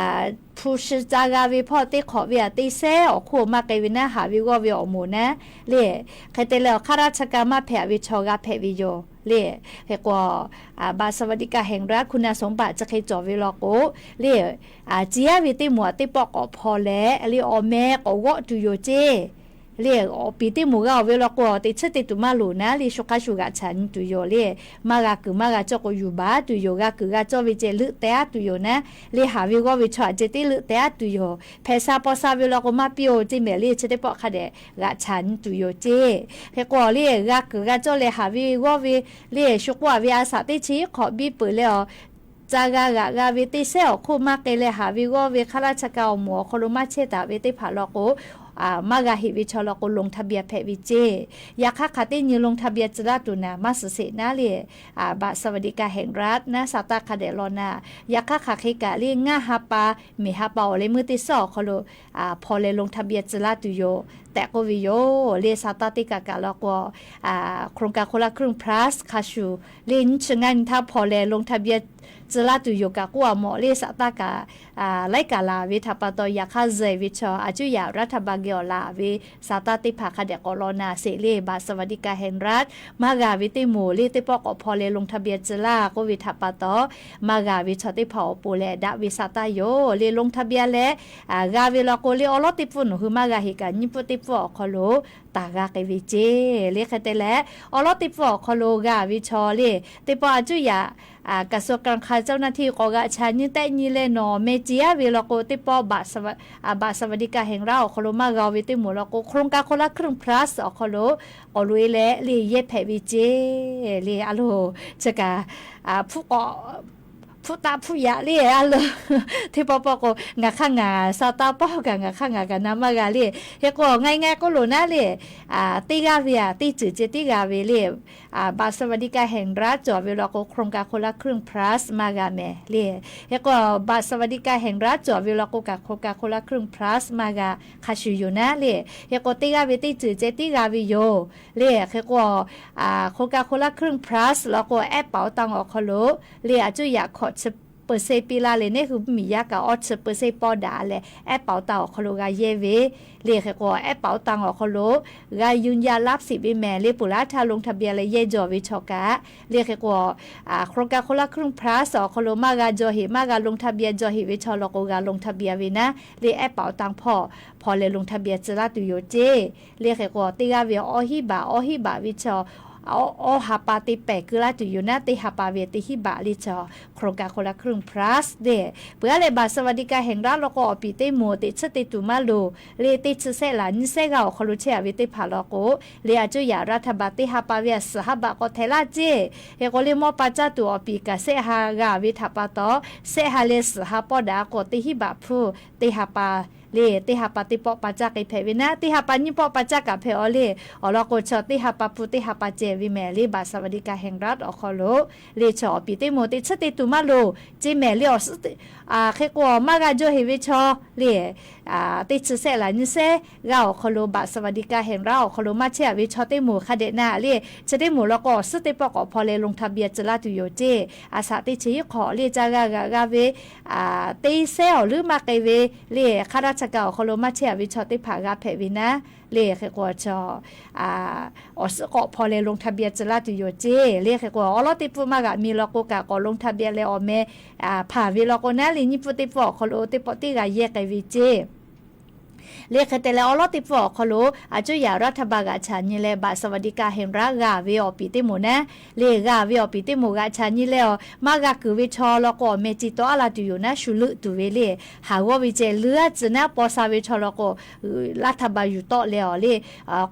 hpu shi ca g'a ve hpawˇ teˇ hk'awꞈ ve aꞈ teˇ sehˉ awˬ hk'oˆ maˇ k'ai ve naˉ haˍ ve g'awˇ ve awˬ moˍ naˉ le, hk'e te leh awˬ hk'aˇ ราชการ maˇ hpehꞈ ve chaw g'a hpehꞈ ve yoˬ le. Hk'e k'o บัตรสวัสดิการแห่งรัฐ คุณสมบัติ chi hk'e cawˬ ve law k'o le, ciˍ yaˇ ve teˇ moˍ aꞈ teˇ pawˆ k'awꞈ hpaw leh le awˬ meh k'awꞈ g'awˆ tuˬ yoˬ ceˇ. Le awˬ piˍ teˇ moˍ g'a-oˬ ve law k'o teꞈ chiˉ te tuˬ maˇ loˍ naˉ le, shu hk'a shu g'aꞈ chaꞈ nyi tuˬ yoˬ le. Maˇ g'a kuiˬ maˇ g'a cawˇ k'o yuˬ baˬ tuˬ yoˬ. G'a kuiˬ g'a cawˇ ve ceh leuˆ teh-a tuˬ yoˬ naˉ le, haˍ ve g'awˇ ve chaw aꞈ ceh tiˉ leuˆ teh-a tuˬ yoˬ. Hpehꞈ sha paw sha ve law k'o maˇ piˇ-oˬ ceˇ mehˍ le. Chi teˇ pawˆ hk'a dehꞈ g'aꞈ chaꞈ nyi tuˬ yoˬ ceˇ. Hk'e k'o le g'a kuiˬ g'a cawˇ leh haˍ ve g'awˇ ve le shu k'oˆ-a ve a shaꞈ teˇ chi hiˉ hk'awꞈ biˇ peuˬ leh awˬ ca g'a g'aꞈ g'a ve teˇ sehˉ awˬ hk'oˆ maˇ k'ai leh haˍ ve g'awˇ ve ข้าราชการ awˬ moˍ awˬ hk'aw lo maˇ chehˇ taˍ ve teˇ hpaˍ law k'o, maˇ g'a heꞈ ve chaw law k'o ลงทะเบียน hpehꞈ ve ceˇ. Yaꞈ hk'aˇ hk'aˬ teˇ nyi ลงทะเบียน tcuh laˇ tuˬ naˍ maˇ suhˍ sheˍ naˉ le, บัตรสวัสดิการแห่งรัฐ naˉ sha taˇ hk'a dehꞈ law naˉ. Yaꞈ hk'aˇ hk'aˬ hk'e kaꞈ le ngaˇ ha pa, miˬ ha pa awˬ leh meuˇ teˇ sehˉ awˬ hk'aw lo hpaw leh ลงทะเบียน tcuh laˇ tuˬ yoˬ. tehꞈ k'oˆ ve yoˬ. Le สตางค์ teˇ kaꞈ kaꞈ law k'o, โครงการคนละครึ่ง plus hk'a shuˍ le nyiˇ chi ngaˇ nyi htaˇ hpaw leh ลงทะเบียน tcuh laˇ tuˬ yoˬ kaꞈ k'oˆ a mawˬ le สตางค์ kaꞈ laiˉ kaꞈ laˬ ve htaꞈ pa taw yaꞈ hk'aˇ zuhꞈ ve chaw a cuˇ yaꞈ รัฐบาล geh awˬ laˬ ve สตางค์ teˇ hpaˍ hk'a dehꞈ k'awꞈ law na sheˍ le บัตรสวัสดิการแห่งรัฐ maˇ g'a ve teˇ moˍ le teˇ pawˆ k'awꞈ hpaw leh ลงทะเบียน tcuh laˇ k'oˆ ve htaꞈ pa taw, maˇ g'a ve chaw teˇ hpaˍ awˬ pon leh daꞈ ve สตางค์ yoˬ le ลงทะเบียน leh g'a ve law k'o le awˉ lawˉ teˇ pfuhˇ nawˬ hui maˇ g'a heꞈ kaꞈ nyiˇ pfuhˇ teˇ pfuhˇ awˬ hk'aw lo taˍ g'a k'ai ve ceˇ le. Hk'e te leh awˉ lawˉ teˇ pfuhˇ awˬ hk'aw lo g'a ve chaw le teˇ pawˆ a cuˇ yaꞈ กระทรวงการคลัง เจ้าหน้าที่ k'awꞈ g'aꞈ chaꞈ nyi tehˆ nyi leh nawˬ meh ce aˉ ve law k'o teˇ pawˆ บัตรสวัสดิการแห่งรัฐ awˬ hk'aw lo maˇ g'a ve teˇ moˍ law k'o โครงการคนละครึ่ง plus awˬ hk'aw lo k'awꞈ loꞈ e leh le yehˇ hpehꞈ ve ceˇ le. A loˬ, chi kaꞈ hpuˇ k'awꞈ hpuˇ taˆ hpuˇ yaꞈ le a loˬ. Teˇ pawˆ pawˆ k'o ngaˬ hk'aˇ ngaˬ สตางค์ pawˆ kaꞈ ngaˬ hk'aˇ ngaˬ kaꞈ na maˇ g'a le. Hk'e k'o ngaˬ ngaˬ k'oˆ loˬ naˉ le, teˇ g'aˇ ve a teˇ ceuˬ ceh tiˉ g'a ve le บัตรสวัสดิการแห่งรัฐ cawˬ ve law k'o โครงการคนละครึ่ง plus maˇ g'a mehˍ le. Hk'e k'o บัตรสวัสดิการแห่งรัฐ cawˬ ve law k'o kaꞈ โครงการคนละครึ่ง plus maˇ g'a hk'a shuˍ yoˬ naˉ le. Hk'e k'o teˇ g'aˇ ve teˇ ceuˬ ceh tiˉ g'a ve yoˬ le. Hk'e k'o โครงการคนละครึ่ง plus law k'o แอปเป๋าตัง awˬ hk'aw lo le a cuˇ yaꞈ hkawꞈ chi เปอร์เซ็นต์ piˇ laˇ leh neˇ hui mvuhˇmiˬ yaˇ kaꞈ awˇ chi เปอร์เซ็นต์ pawˆ daꞈ leh แอปเป๋าตัง awˬ hk'aw lo g'a yehˇ ve le. Hk'e k'o แอปเป๋าตัง awˬ hk'aw lo g'a yuˬ yaˇ รับสิทธิ์ ve mehˍ le. Peuˬ laˇ htaˇ ลงทะเบียน leh yehˇ jaw ve chaw kaꞈ le. Hk'e k'o โครงการคนละครึ่ง plus awˬ hk'aw lo maˇ g'a jaw heꞈ maˇ g'a ลงทะเบียน jaw heꞈ ve chaw law k'o g'a ลงทะเบียน ve naˉ le แอปเป๋าตัง hpawˇ hpaw leh ลงทะเบียน tcuh laˇ tuˬ yoˬ ceˇ. Le hk'e k'o teˇ g'aˇ ve awˇ hiˉ baꞈ awˇ hiˉ baꞈ ve chaw awˇ ha pa te pehˍ keu laˇ tuˬ yoˬ naˉ, teˇ ha pa ve teˇ hiˉ baꞈ le chaw โครงการคนละครึ่ง plus le. Peuˬ aˉ leh บัตรสวัสดิการแห่งรัฐ law k'o awˬ piˍ teˇ moˍ teꞈ chiˉ te tuˬ maˇ loˍ le. Teˇ chi sehˆ laˬ nyiˇ sehˆ g'aˇ awˬ hk'aw lo chehˇ a ve teˇ hpaˍ law k'o le a cuˇ yaꞈ รัฐบาล teˇ ha pa ve a suhˍ ha baꞈ k'awꞈ htehꞈ laˇ ceˇ. Hk'e k'o le mawˇ pa caˇ tuˬ awˬ piˍ kaꞈ sehˆ ha g'a ve htaꞈ pa taw, sehˆ ha leh suhˍ ha pawˆ daꞈ k'o teˇ hiˉ baꞈ hpu teˇ ha pa le, teˇ ha pa teˇ pawˆ pa caˇ k'ai hpehꞈ ve naˉ, teˇ ha pa nyiˇ pawˆ pa caˇ kaꞈ hpehꞈ aw le. Awˬ lawn k'o chaw teˇ ha pa hpu teˇ ha pa ceh ve mehˍ le บัตรสวัสดิการแห่งรัฐ awˬ hk'aw lo le chaw awˬ piˍ teˇ moˍ teꞈ chiˉ te tuˬ maˇ loˍ ceˇ mehˍ le. Awˬ suhˉ hk'e k'o maˇ g'a jaw heꞈ ve chaw le teˇ chi sehˆ laˬ nyiˇ sehˆ g'aˇ awˬ hk'aw lo บัตรสวัสดิการแห่งรัฐ awˬ hk'aw lo maˇ chehˇ a ve chaw teˇ moˍ hk'a dehꞈ na le. Chi teˇ moˍ law k'o awˬ suhˉ teˇ pawˆ k'awꞈ hpaw leh ลงทะเบียน tcuh laˇ tuˬ yoˬ ceˇ. A shaꞈ teˇ chi hiˉ hk'awꞈ le caˇ g'a g'aꞈ g'a ve teˇ sehˉ awˬ leuˉ maˇ k'ai ve le hk'a daˇ cha kaꞈ awˬ hk'aw lo maˇ chehˇ a ve chaw teˇ hpaˍ g'a hpehꞈ ve naˉ le. Hk'e k'o chaw awˬ suhˉ k'awꞈ hpaw leh ลงทะเบียน tcuh laˇ tuˬ yoˬ ceˇ le. Hk'e k'o awˉ lawˉ teˇ pfuhˇ maˇ g'aꞈ mi law k'o kaꞈ k'awꞈ ลงทะเบียน leh awˬ meh hpanˍ ve law k'o naˉ le nyiˇ pfuhˇ teˇ pfuhˇ awˬ hk'aw lo teˇ pawˆ teˇ g'a yehˇ k'ai ve ceˇ. Le hk'e te leh awˉ lawˉ teˇ pfuhˇ awˬ hk'aw lo a cuˇ yaꞈ รัฐบาล g'aꞈ chaꞈ nyi leh บัตรสวัสดิการแห่งรัฐ g'a ve awˬ piˍ teˇ moˍ naˉ le, g'a ve awˬ piˍ teˇ moˍ g'aꞈ chaꞈ nyi leh awˬ maˇ g'a kuiˬ ve chaw law k'o awˬ meh ci tawˆ a laˇ tuˬ yoˬ naˉ shu leuˆ tuˬ ve le. Haˍ g'awˇ ve ceh leuˉ a tcuh naˉ paw sha ve chaw law k'o รัฐบาล yuˬ tawˆ leh awˬ le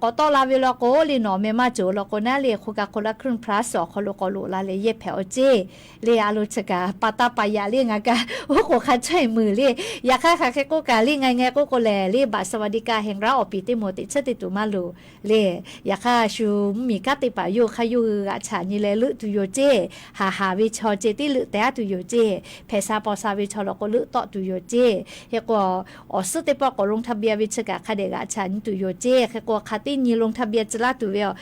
k'awꞈ tawˆ la ve law k'o le nawˬ meh maˇ cawˬ law k'o naˉ le โครงการคนละครึ่ง plus awˬ hk'aw lo k'awꞈ loꞈ la leh yehˇ hpehꞈ aw ceˇ. Le a lo chi kaꞈ pa taˇ pa yaꞈ le ngaˬ kaꞈ oˉ k'oˍ hk'a chaweh muiˬ le. Yaꞈ hk'aˇ hk'aˬ hk'e k'oˆ kaꞈ le ngaˬ ngaˬ k'oˆ k'o lehˬ le บัตรสวัสดิการแห่งรัฐ awˬ piˍ teˇ moˍ teꞈ chiˉ te tuˬ maˇ loˍ le. Yaꞈ hk'aˇ shu mvuhˇmiˬ kanˉ teˇ hpaˍ yawˇ hui hk'a yawˇ hui g'aꞈ chaꞈ nyi leh leuˆ tuˬ yoˬ ceˇ. Haˍ haˍ ve chaw ceh tiˉ leuˆ teh a tuˬ yoˬ ceˇ. Hpehꞈ sha paw sha ve chaw law k'o leuˆ tawˆ tuˬ yoˬ ceˇ. Hk'e k'o awˬ suhˉ teˇ pawˆ k'awꞈ ลงทะเบียน ve chi kaꞈ hk'a dehꞈ g'aꞈ chaꞈ nyi tuˬ yoˬ ceˇ. Hk'e k'o hk'aˬ teˇ nyi ลงทะเบียน tcuh laˇ tuˬ ve awˬ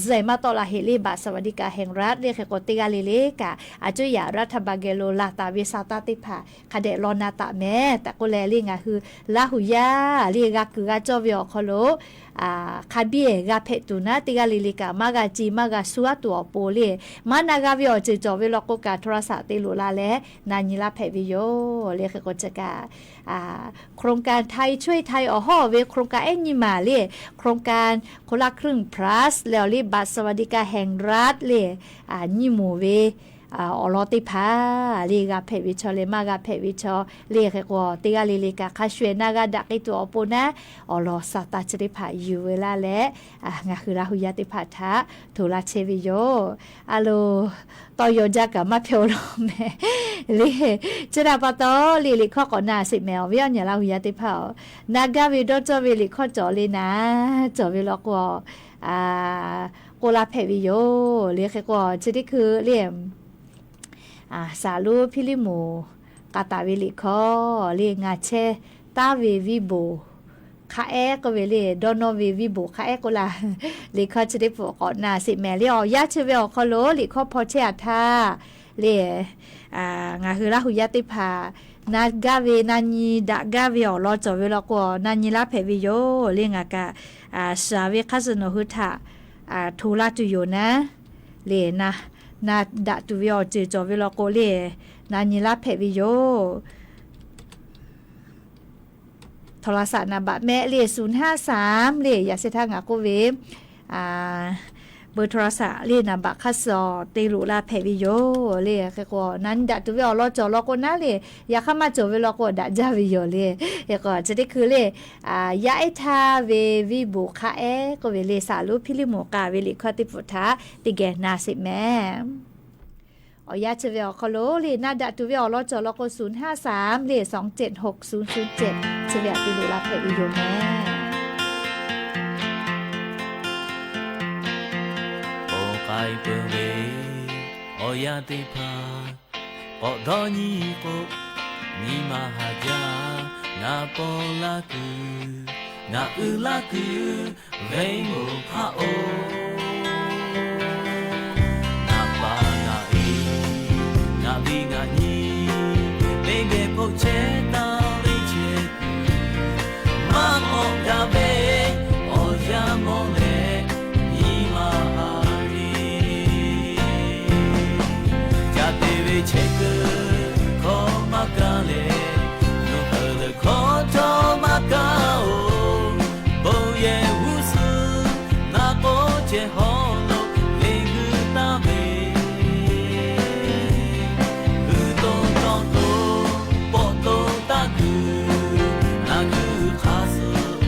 zuhꞈ maˇ tawˆ la heꞈ le บัตรสวัสดิการแห่งรัฐ le. Hk'e k'o teˇ g'aˇ le le kaꞈ a cuˇ yaꞈ รัฐบาล geh lo laˬ taˍ ve สตางค์ teˇ hpaˍ hk'a dehꞈ law na taˍ mehˍ tehꞈ k'oˆ leh le ngaˬ hui Laˇ huˍ yaˇ le g'a kuiˬ g'a cawˇ ve awˬ hk'aw lo hk'a biˇ g'a hpehꞈ tuˬ naˉ teˇ g'aˇ le le kaꞈ maˇ g'a ce maˇ g'a suh a tuˬ awˬ pon le maˇ na g'a ve awˬ ceuˬ cawˬ ve law k'o kaꞈ โทรศัพท์ te loꞈ la leh na nyi laˇ hpehꞈ ve yoˬ le. Hk'e k'o chi kaꞈ โครงการไทยช่วยไทย awˬ hawˉ ve โครงการ ehˉ nyiˇ maˬ le โครงการคนละครึ่ง plus leh awˬ le บัตรสวัสดิการแห่งรัฐ le nyiˇ moˍ ve awˬ lawn teˇ hpaˍ le g'a hpehꞈ ve chaw leh maˇ g'a hpehꞈ ve chaw le. Hk'e k'o teˇ g'aˇ le le kaꞈ hk'a shuˍ shuˍ na g'a daꞈ k'ai tuˬ awˬ pon naˉ awˬ lawn สตางค์ chi teˇ hpaˍ yuˬ ve laˇ leh ngaˬ hui Laˇ huˍ yaˇ teˇ hpaˍ htaꞈ htoꞈ laˇ chehˇ ve yoˬ. A lo, tawˇ yaw jaˇ kaꞈ maˇ hpehꞈ-o law mehˍ le. Chi htaꞈ pa taw le liꞈ hkawˇ k'awꞈ na sheˍ mehˍ awˬ viˉ awˬ nyi Laˇ huˍ yaˇ teˇ hpaˍ-oˬ. Na gaˇ ve dawˇ cawˇ ve liꞈ hkawˇ cawˬ le naˉ cawˬ ve law k'o k'oˆ laˇ hpehꞈ ve yoˬ le. Hk'e k'o chi teˇ hkui le สาม Hpiˇliˇmonˍ k'a taˍ ve liꞈ hkawˇ le ngaˬ chehˇ taˍ ve viˉ boˬ hk'a ehˉ k'oˆ ve le, dawˇ nawˇ ve viˉ bon hk'a ehˉ k'oˆ laˇ. Liꞈ hkawˇ chi teˇ peuˬ k'awꞈ na sheˍ mehˍ le. Awˬ yanˇ chi ve awˬ hk'aw lo liꞈ hkawˇ hpaw chehˇ a htaˇ le, ngaˬ hui Laˇ hu yaˇ teˇ hpaˍ na gaˇ ve, na nyi daꞈ gaˇ ve awˬ lawn cawˬ ve law k'o, na nyi laˇ hpehꞈ ve yoˬ le. Ngaˬ kaꞈ shaˍ ve hk'a shuˍ nawˬ hui htaꞈ hto laˇ tuˬ yoˬ naˉ le. Na daꞈ tuˬ ve awˬ ceuˬ cawˬ ve law k'o le, na nyi laˇ hpehꞈ ve yoˬ. โทรศัพท์ naˍ baꞈ mehˆ le, ศูนย์ห้าสาม le, yaꞈ sheh htaˇ ngaˬ k'oˆ ve เบอร์โทรศัพท์ le, naˍ baꞈ hk'a shuˍ te loꞈ la hpehꞈ ve yoˬ le. Hk'e k'o, na nyi daꞈ tuˬ ve awˬ lawn cawˬ law k'o naˉ le, yaꞈ hk'aˇ maˇ cawˬ ve law k'o daꞈ jaˇ ve yoˬ le. Hk'e k'o, chi teˇ hkui le, yaˇ ehˉ htaˇ ve viˉ bon hk'a ehˉ k'oˆ ve le, Saˍ lonˉ Hpiˇliˇmonˍ k'a ve liꞈ hkawˇ teˇ pfuhˍ htaꞈ teˇ geh na sheˍ mehˍ. Awˬ yanˇ chi ve awˬ hk'aw lo le, na daꞈ tuˬ ve awˬ lawn cawˬ law k'o, ศูนย์ห้าสาม le, สองเจ็ดหกศูนย์ศูนย์เจ็ด chi ve aꞈ te loꞈ la hpehꞈ ve yoˬ mehˍ. Awˬ k'ai peuˬ ve awˬ yanˇ teˇ hpaˍ, k'awꞈ dawˇ nyi k'o, nyi ma haˍ jaˇ. Ngaˬ paw laˇ kuiˬ, ngaˬ uiˍ laˇ kuiˬ, venˇ moˍ hk'aˆ-oˬ. Ngaˬ pa ngaˬ e, ngaˬ viˉ ngaˬ nyi, teˇ geh hpoˆ chehˇ taˍ ve chehˇ kuiˬ, maˇ k'awꞈ gaˬ ve awˬ yanˇ mawˬ leh, nyi ma haˍ le. Ca te ve chehˇ kuiˬ hkawˇ maˇ kaˇ leh, nuˇ hk'aˬ leuˬ hkawˇ htawˇ maˇ kaˇ-oˬ. Bon yehˬ g'uˇ suhˍ naˍ k'oˆ ceh hawˉ lo le g'uiˇ taˍ ve, g'uiˇ to tawˇ to pawˆ to taˇ kuiˬ, naˬ g'uiˇ hk'a suhˍ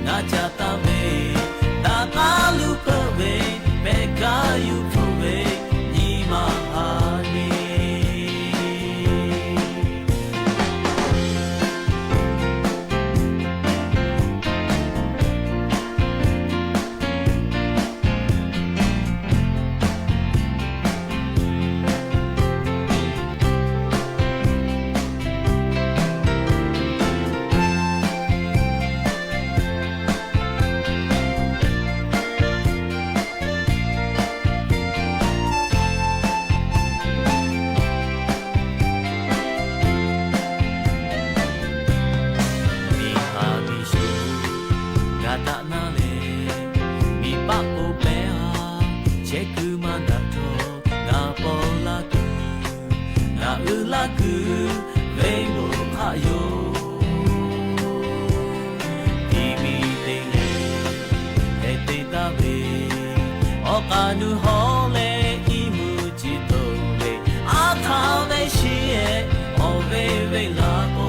ngaˬ ca taˍ ve, daꞈ k'aˉ luˇ hpeuˆ ve, pehˬ kaˇ yuˬ hpfuhˆ ve, nyi ma haˍ le. Miˬ haˍ miˬ sho gaˬ daꞈ na leh, miˬ paˆ k'oˆ pehˇ a, chehˇ kuiˬ maˇ daꞈ htawˇ, ngaˬ paw laˇ kuiˬ, ngaˬ uiˍ laˇ kuiˬ, venˇ moˍ hk'aˆ yoˬ. Tiˍ miˬ teˇ leh heh te taˍ ve, awˬ k'aˍ nuˇ hawˉ leh iˉ mvuhˇ ciˍ toˍ ve, aˉ hk'aˇ ve sheˍ-ehˍ awˬ ve venˇ laˬ k'o,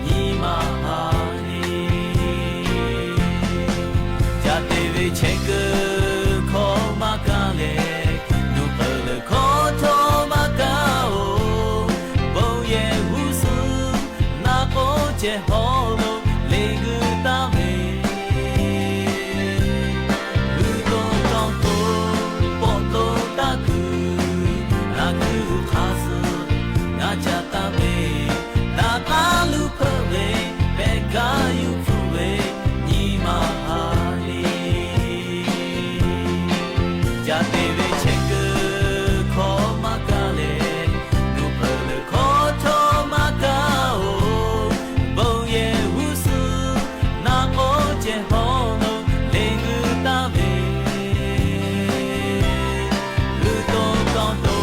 nyi ma haˍ le. Ca te ve chehˇ kuiˬ hkawˇ maˇ kaˇ leh, nuˇ hk'aˬ leuˬ hkawˇ htawˇ maˇ kaˇ-oˬ. Bon yehˬ g'uˇ suhˍ naˍ k'oˆ ceh hawˉ lo le g'uiˇ taˍ ve, g'uiˇ to tawˇ to pawˆ to taˇ kuiˬ, naˬ g'uiˇ hk'a suhˍ ngaˬ ca taˍ ve, daꞈ k'aˉ luˇ hpeuˆ ve, pehˬ kaˇ yuˬ hpfuhˆ ve, nyi ma haˍ le. Ca te ve chehˇ kuiˬ hkawˇ maˇ kaˇ leh, nuˇ hk'aˬ leuˬ hkawˇ htawˇ maˇ kaˇ-oˬ. Bon yehˬ g'uˇ suhˍ naˍ k'oˆ ceh hawˉ lo le g'uiˇ taˍ ve, g'uiˇ to tawˇ to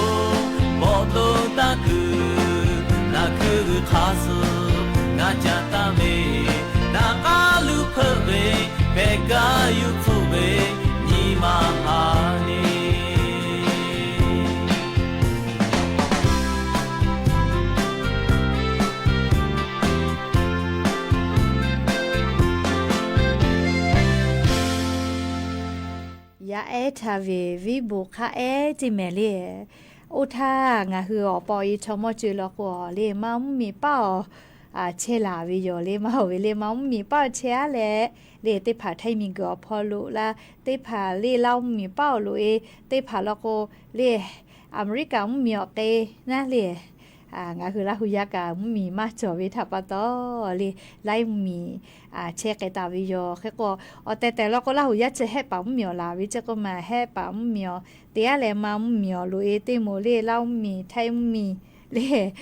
pawˆ to taˇ kuiˬ, naˬ g'uiˇ hk'a suhˍ ngaˬ ca taˍ ve, daꞈ k'aˉ luˇ hpeuˆ ve, pehˬ kaˇ yuˬ hpfuhˆ ve, nyi ma haˍ le. Yaˇ ehˉ htaˇ ve viˉ bon hk'aˆ ehˉ teˇ mehˍ le. Oˇ htaˇ ngaˬ hui awˬ pa awˬ e chaw mawˇ co-e law k'o, le maˇ mvuhˇ miˬ paˆ awˬ chehˇ laˬ ve yoˬ le. Maˇ oˬ ve le maˇ mvuhˇ miˬ paˆ awˬ chehˇ-a leh, le teˇ hpaˍ htaiˇ miˬ guiˬ awˬ hpawˇ loꞈ la, teˇ hpaˍ le Laˇ mvuhˇ miˬ paˆ awˬ loꞈ-e, teˇ hpaˍ law k'o, le Aˍmeˍriˆkaˍ mvuhˇ miˬ awˬ k'e naˉ le Ngaˬ hui Laˇ huˍ yaˇ kaꞈ mvuhˇmiˬ maˇ cawˬ ve htaꞈ pa taw le, laiˉ mvuhˇmiˬ chehˇ k'ai taˍ ve yoˬ. Hk'e k'o, awˬ tehˬ tehˬ law k'o Laˇ huˍ yaˇ chi Hehˆ paˍ mvuhˇmiˬ awˬ laˬ ve ceˇ k'oˆ ma, Hehˆ paˍ mvuhˇmiˬ awˬ, teˇ g'aˇ leh ma mvuhˇmiˬ awˬ loꞈ e teˇ moˍ le, Laˇ huˍ mvuhˇmiˬ, Htaiˇ mvuhˇmiˬ le,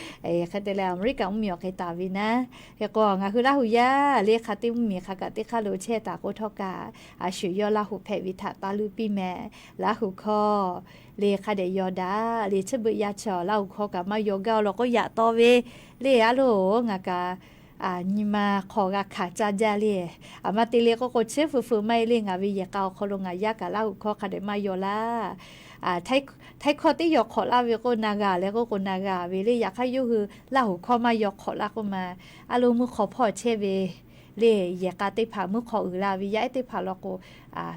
hk'e te leh Aˍmeˍriˆkaˍ mvuhˇmiˬ awˬ hk'e taˍ ve naˉ. Hk'e k'o, ngaˬ hui Laˇ huˍ yaˇ le hk'a teˇ mvuhˇmiˬ hk'a kaꞈ teˇ hk'aˇ lo chehˇ taˍ k'oˆ htawˇ kaꞈ, a shu yawˇ Laˇ huˍ hpehꞈ ve htaꞈ taˇ luˇ piˇ mehˍ. Laˇ huˍ hkawˇ le hk'a dehꞈ yaw daꞈ le, chi beuꞈ yaˇ chaw Laˇ huˍ hkawˇ kaꞈ maˇ yaw gaˇ law k'o yaꞈ taw ve le, a loˬ ngaˬ kaꞈ nyi ma hk'aw g'a hkanˍ caˇ jaˇ le. Aˬ ma te le k'oˆ k'o, chi fuiˍ fuiˍ maˇ heˆ le, ngaˬ ve yehˬ k'a awˬ hk'aw lo ngaˬ yaˇ kaꞈ Laˇ huˍ hkawˇ hk'a dehꞈ maˇ yaw laˇ. Htaiˇ hkawˇ teˇ yaw hk'awꞈ laˇ ve k'o na g'a leh k'oˆ k'o na g'a ve le. Yaꞈ hk'aˇ yawˇ hui Laˇ huˍ hkawˇ maˇ yaw hk'awꞈ laˇ k'oˆ ma, a loˬ mvuhˇ hk'aw hpawˇ chehˇ ve le, yehˬ k'a teˇ hpaˍ mvuhˇ hk'aw uiˍ la ve yaˇ ehˉ teˇ hpaˍ law k'o,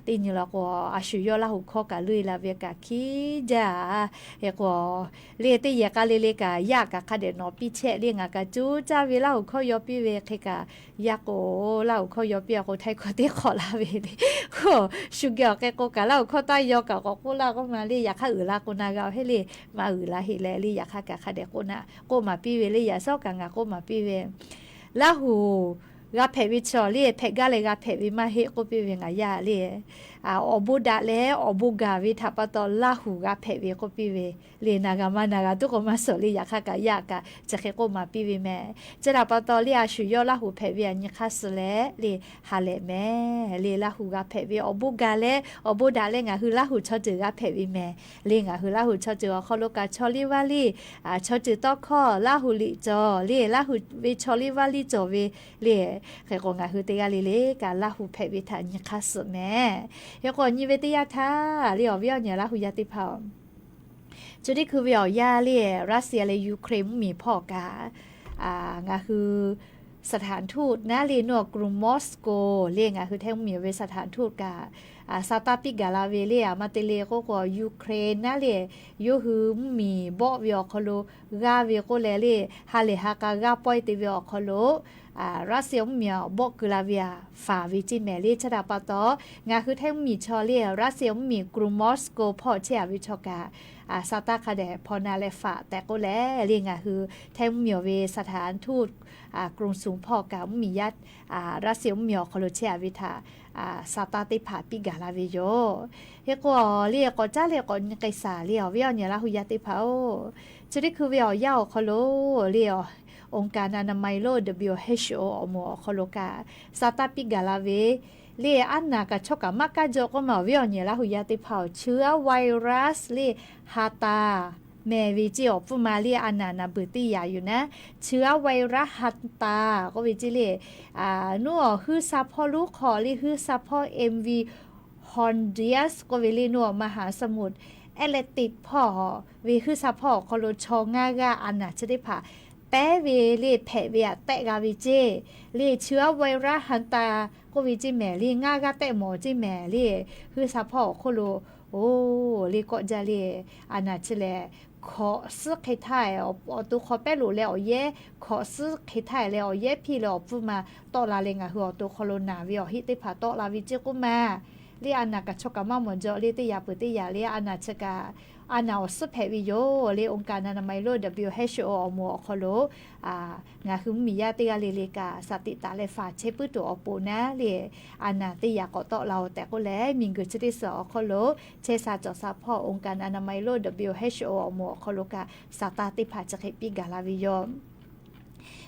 teˇ nyi law k'o, a shu yawˇ Laˇ huˍ hkawˇ kaꞈ luˇ e la ve kaꞈ hkiˉ jaˇ. Hk'e k'o, le teˇ yehˬ k'a le le kaꞈ yaˇ kaꞈ hk'a dehꞈ nawˬ piˇ chehˇ le, ngaˬ kaꞈ cuˇ caˇ ve Laˇ huˍ hkawˇ yaw piˇ ve hk'e kaꞈ, yaˇ k'o Laˇ huˍ hkawˇ yaw piˇ a k'o Htaiˇ hkawˇ teˇ hk'awꞈ laˇ ve le. K'o, shu geh awˬ hk'e k'o kaꞈ Laˇ huˍ hkawˇ taˇ yaw kaꞈ k'awꞈ k'oˆ laˇ k'oˆ ma le, yaꞈ hk'aˇ uiˍ la k'o na g'a heˆ le, maˇ uiˍ la heˆ leh le, yaꞈ hk'aˇ kaꞈ hk'a dehꞈ k'oˆ na, k'oˆ maˍ piˇ ve le, yaꞈ shawˉ kaꞈ ngaˬ k'oˆ maˍ piˇ ve Laˇ huˍ g'a hpehꞈ ve chaw le, hpehꞈ gaˇ leh g'a hpehꞈ ve maˇ heˆ k'oˆ piˇ ve ngaˬ yaˇ le. Awˬ bon daꞈ leh awˬ bon gaˬ ve htaꞈ pa taw Laˇ huˍ g'a hpehꞈ ve k'oˆ piˇ ve le. Na g'a maˇ na g'a tuˉ k'o maˇ suhˍ le, yaꞈ hk'aˇ kaꞈ yaˇ kaꞈ chi hk'e k'oˆ maˍ piˇ ve mehˍ. Chi htaꞈ pa taw le, a shu yawˇ Laˇ huˍ hpehꞈ ve a nyi hk'aˇ suh leh le, ha lehˬ mehˍ le. Laˇ huˍ g'a hpehꞈ ve awˬ bon gaˬ leh awˬ bon daꞈ leh ngaˬ hui Laˇ huˍ chaw ceuˬ g'a hpehꞈ ve mehˍ le. Ngaˬ hui Laˇ huˍ chaw ceuˬ awˬ hk'aw lo kaꞈ chaw liˇ vaˇ liˇ, chaw ceuˬ tawˇ hkawˇ Laˇ huˍ liꞈ cawˬ le, Laˇ huˍ ve chaw liˇ vaˇ liˇ cawˬ ve le. Hk'e k'o, ngaˬ hui teˇ g'aˇ le le kaꞈ Laˇ huˍ hpehꞈ ve htaꞈ nyi hk'aˇ suh mehˍ. Hk'e k'o, nyi ve teˇ yanˇ htaˇ le, awˬ viˉ awˬ nyi Laˇ huˍ yaˇ teˇ hpaˍ-oˬ, chi teˇ hkui ve awˬ yanˇ le, Russia leh Ukraine mvuhˇmiˬ hpawˇ kaꞈ, ngaˬ hui สถานทูต naˉ le, nuˇ awˬ กรุงมอสโก le, ngaˬ hui Htaiˇ mvuhˇmiˬ ve สถานทูต kaꞈ sa taˇ piˇ gaˬ la ve le. Aˬ ma te le k'oˆ k'o, Ukraine naˉ le, yawˇ hui mvuhˇmiˬ bawˆ ve awˬ hk'aw lo g'aˇ ve k'oˆ leh le, ha lehˬ ha k'a g'aˇ pawehˇ te ve awˬ hk'aw lo Russia mvuhˇmiˬ bawˆ keu la ve aꞈ faˍ ve ceˇ mehˍ le. Chi htaꞈ pa taw, ngaˬ hui Htaiˇ mvuhˇmiˬ chaw le, Russia mvuhˇmiˬ กรุงมอสโก hpawˇ chehˇ a ve chaw kaꞈ sa taˇ hk'a dehꞈ hpaw na leh faˍ tehꞈ k'oˆ leh le, ngaˬ hui Htaiˇ mvuhˇmiˬ ve สถานทูต กรุงสุง hpawˇ kaꞈ mvuhˇmiˬ yaˇ Russia mvuhˇmiˬ awˬ hk'aw lo chehˇ a ve htaꞈ sa taˇ teˇ hpaˍ piˇ gaˬ la ve yoˬ. Hk'e k'o, le k'awꞈ caˉ leh k'awꞈ nyi k'ai shaˍ le, awˬ viˉ awˬ nyi Laˇ huˍ yaˇ teˇ hpaˍ-oˬ, chi teˇ hkui ve awˬ yanˇ awˬ hk'aw lo le, องค์การอนามัยโลก WHO awˬ moˍ awˬ hk'aw lo kaꞈ sa taˇ piˇ gaˬ la ve le, aˉ naˬ kaꞈ chaw kaꞈ maˇ kaˇ jaw k'oˆ ma, awˬ viˉ awˬ nyi Laˇ huˍ yaˇ teˇ hpaˍ-oˬ, เชื้อไวรัส le, ha ta mehˍ ve ceˇ awˬ pfuhˇ ma le, aˬ naˬ naˍ beuˬ teˇ yaꞈ yoˬ naˉ, เชื้อไวรัส ha ta k'oˆ ve ceˇ le, nuˇ awˬ huiˉ sha hpawˇ lonˉ hk'aw le, huiˉ sha hpawˇ เอ็มวี Honduras k'oˆ ve le, nuˇ awˬ มหาสมุทรแอตแลนติก hpawˇ ve huiˉ sha hpawˇ awˬ hk'aw lo chaw ngaˇ g'aˇ aˬ naˬ chi teˇ hpaˍ pehˉ ve le hpehꞈ ve aꞈ tehˆ g'a ve ceˇ le, เชื้อไวรัส ha ta k'oˆ ve ceˇ mehˍ le, ngaˇ g'aˇ tehˆ mawˬ ceˇ mehˍ le, huiˉ sha hpawˇ awˬ hk'oˆ lo oˬ le kawˆ jaˇ le, aˬ naˬ chi lehˬ hkawꞈ suhˉ hk'e htaˇ, awˬ to hk'aw pehˉ loꞈ leh awˬ yehˉ hkawꞈ suhˉ hk'e htaˇ leh awˬ yehˉ hpiˇ leh awˬ pfuhˇ ma tawˆ la leh ngaˬ hui awˬ to hk'aw lo naˬ ve awˬ heˆ teˇ hpaˍ tawˆ la ve ceˇ k'oˆ ma le, aˬ naˬ kaꞈ chaw kaꞈ maˇ mawˬ jaw le, teˇ yaꞈ peuˬ teˇ yaꞈ le, aˬ naˬ chi kaꞈ aˬ naˬ awˬ suhˉ hpehꞈ ve yoˬ le, องค์การอนามัยโลก WHO awˬ moˍ awˬ hk'aw lo ngaˬ hui mvuhˇmiˬ yaˇ teˇ g'aˇ le le kaꞈ sa tiꞈ taˍ leh faˍ chehˇ puiˉ tuˬ awˬ pon naˉ le, aˬ naˬ teˇ yaꞈ k'awꞈ tawˆ la-oˬ tehꞈ k'oˆ leh, miˬguiˬ chi teˇ suhˍ awˬ hk'aw lo chehˇ sha cawˬ sha hpawˇ องค์การอนามัยโลก WHO awˬ moˍ awˬ hk'aw lo kaꞈ sa taˇ teˇ hpaˍ chi hk'e piˇ gaˬ la ve yoˬ.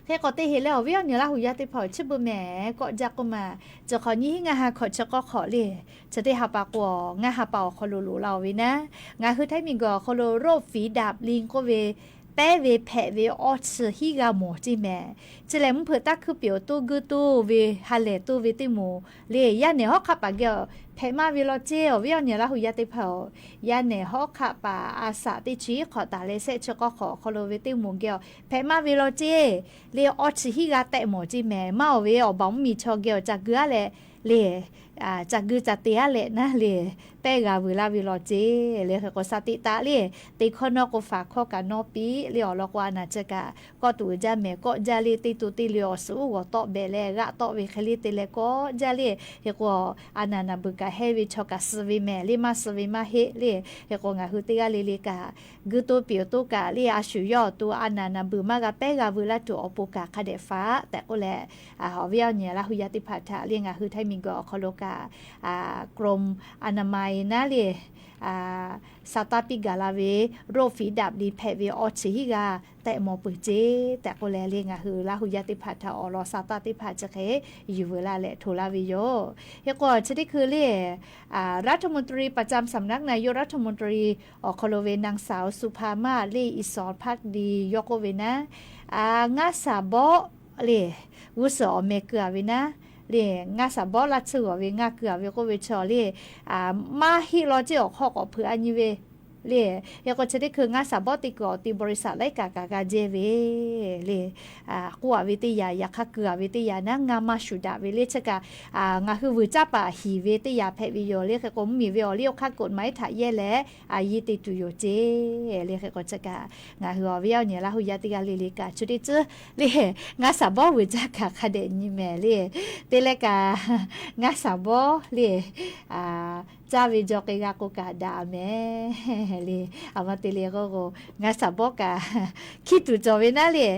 Hk'e k'awꞈ te heˍ leh awˬ viˉ awˬ nyi Laˇ huˍ yaˇ teˇ hpaˍ-oˬ, chi beuꞈ mehˍ kawˆ jaˇ k'oˆ ma, chi hk'awꞈ nyiˇ hinˉ ngaˇ ha hkawꞈ chi k'awˇ hk'awꞈ le, chi teˇ ha pa k'o ngaˇ ha pa awˬ hk'aw lo loꞈ la-oˬ ve naˉ, ngaˬ hui Htaiˇ miˬguiˬ awˬ hk'aw lo โรคฝีดาดลิง k'oˆ ve pehˉ ve hpehꞈ ve awˇ chi hiˉ g'a mawˬ ceˇ mehˍ. Chi lehˬ mvuhˇ hpeuꞈ taˇ hkuiˇ peuˬ awˬ toˇ geuˇ toˇ ve ha lehˬ toˇ ve teˇ moˍ le, yaˇ nehˬ hawˉ hk'aˆ paˍ geh awˬ hpehꞈ maˇ ve law ceˇ, awˬ viˉ awˬ nyi Laˇ huˍ yaˇ teˇ hpaˍ-oˬ, yaˇ nehˬ hawˉ hk'aˆ paˍ a shaꞈ teˇ chi hiˉ hk'awꞈ taˍ leh shehˆ chi k'awˇ hk'awꞈ awˬ hk'aw lo ve teˇ moˍ geh awˬ hpehꞈ maˇ ve law ceˇ le, awˇ chi hiˉ g'a tehˆ mawˬ ceˇ mehˍ. Maˇ awˬ ve awˬ baˬ mvuhˇmiˬ chaw geh awˬ ca geuˇ aˉ leh le, ca guˇ ca te aˉ leh naˉ le, pehˉ g'a vuiˬ laˇ ve law ceˇ le. Hk'e k'o, sha teꞈ taˍ le, teˇ hkawˇ nawˇ k'o faˍ hkawˇ kaꞈ nawˇ piˇ le, awˬ lawn k'o, a naˬ chi kaꞈ kawˆ tuꞈ uiˍ jaˇ mehˍ kawˆ jaˇ le, teˇ to teˇ le awˬ suhˍ uˉ g'awˬ tawˆ behꞈ leh g'aˆ tawˆ ve hk'e le te leh kawˆ jaˇ le. Hk'e k'o, a naˬ naˬ beuˬ kaꞈ heˇ ve chaw kaꞈ suh ve mehˍ le, maˇ suh ve maˇ heˆ le. Hk'e k'o, ngaˬ hui teˇ g'aˇ le le kaꞈ guˇ toˇ piˍ awˬ toˇ kaꞈ le, a shu yawˇ awˬ to a naˬ naˬ beuˬ maˇ g'a pehˉ g'a vuiˬ laˇ tuˬ awˬ pon kaꞈ hk'a dehꞈ faˍ tehꞈ k'oˆ leh, awˬ viˉ awˬ nyi Laˇ hu yaˇ teˇ hpaˍ htaꞈ le ngaˬ hui Htaiˇ miˬguiˬ awˬ hk'aw lo kaꞈ กรมอนามัย naˉ le, sha taˇ piˇ gaˬ la ve โรคฝีดาษลิง hpehꞈ ve awˬ chi hiˉ g'aˇ tehꞈ mawˬ peuˬ ceˇ tehꞈ k'oˆ leh le, ngaˬ hui Laˇ hu yaˇ teˇ hpaˍ htaꞈ awˬ lawn sha taˇ teˇ hpaˍ chi hk'e yuˬ vuiˬ la leh hto laˇ ve yoˬ. Hk'e k'o, chi teˇ hkui le รัฐมนตรีประจำสำนักนายกรัฐมนตรี awˬ hk'aw lo ve นางสาวสุภามาศ le อิศรภักดี yawˇ k'oˆ ve naˉ, ngaˇ shaˍ bawˆ le, g'uˇ suhˍ awˬ meh keu a ve naˉ le, ngaˇ shaˍ bawˆ laˇ tsuhˇ g'awˬ ve ngaˇ keu a ve k'oˆ ve chaw le, maˇ heˆ law ceˇ awˬ hk'aw k'awꞈ hpeuꞈ a nyi ve le. Hk'e k'o, chi teˇ hkui ngaˇ shaˍ bawˆ te kuiˬ awˬ ti บริษัท laiˉ kaꞈ kaꞈ g'a jehˇ ve le. K'oˆ a ve teˇ yanˇ, yaꞈ hk'aˇ keu a ve teˇ yanˇ naˉ, ngaˇ maˇ shuˍ daꞈ ve le. Chi kaꞈ ngaˬ hui vuiˬ caˇ paˍ hiˍ ve teˇ yanˇ hpehꞈ ve yoˬ le. Hk'e k'o, mvuhˇmiˬ ve awˬ liˇ awˬ hk'aˇ กฎหมาย htaꞈ yehˇ leh a yiˇ te tuˬ yoˬ ceˇ le. Hk'e k'o, chi kaꞈ ngaˬ hui awˬ viˉ awˬ nyi Laˇ hu yaˇ teˇ g'aˇ le le kaꞈ chi teˇ tcuhˉ le, ngaˇ shaˍ bawˆ vuiˬ caˇ kaꞈ hk'a dehꞈ nyi mehˍ le. Te leh kaꞈ ngaˇ shaˍ bawˆ le caˇ ve jaw k'ai g'a k'o kaꞈ daꞈ mehˍ le. A ma te le k'o, ngaˇ shaˍ bawˆ kaꞈ hkiˇ tuˬ cawˬ ve naˉ le,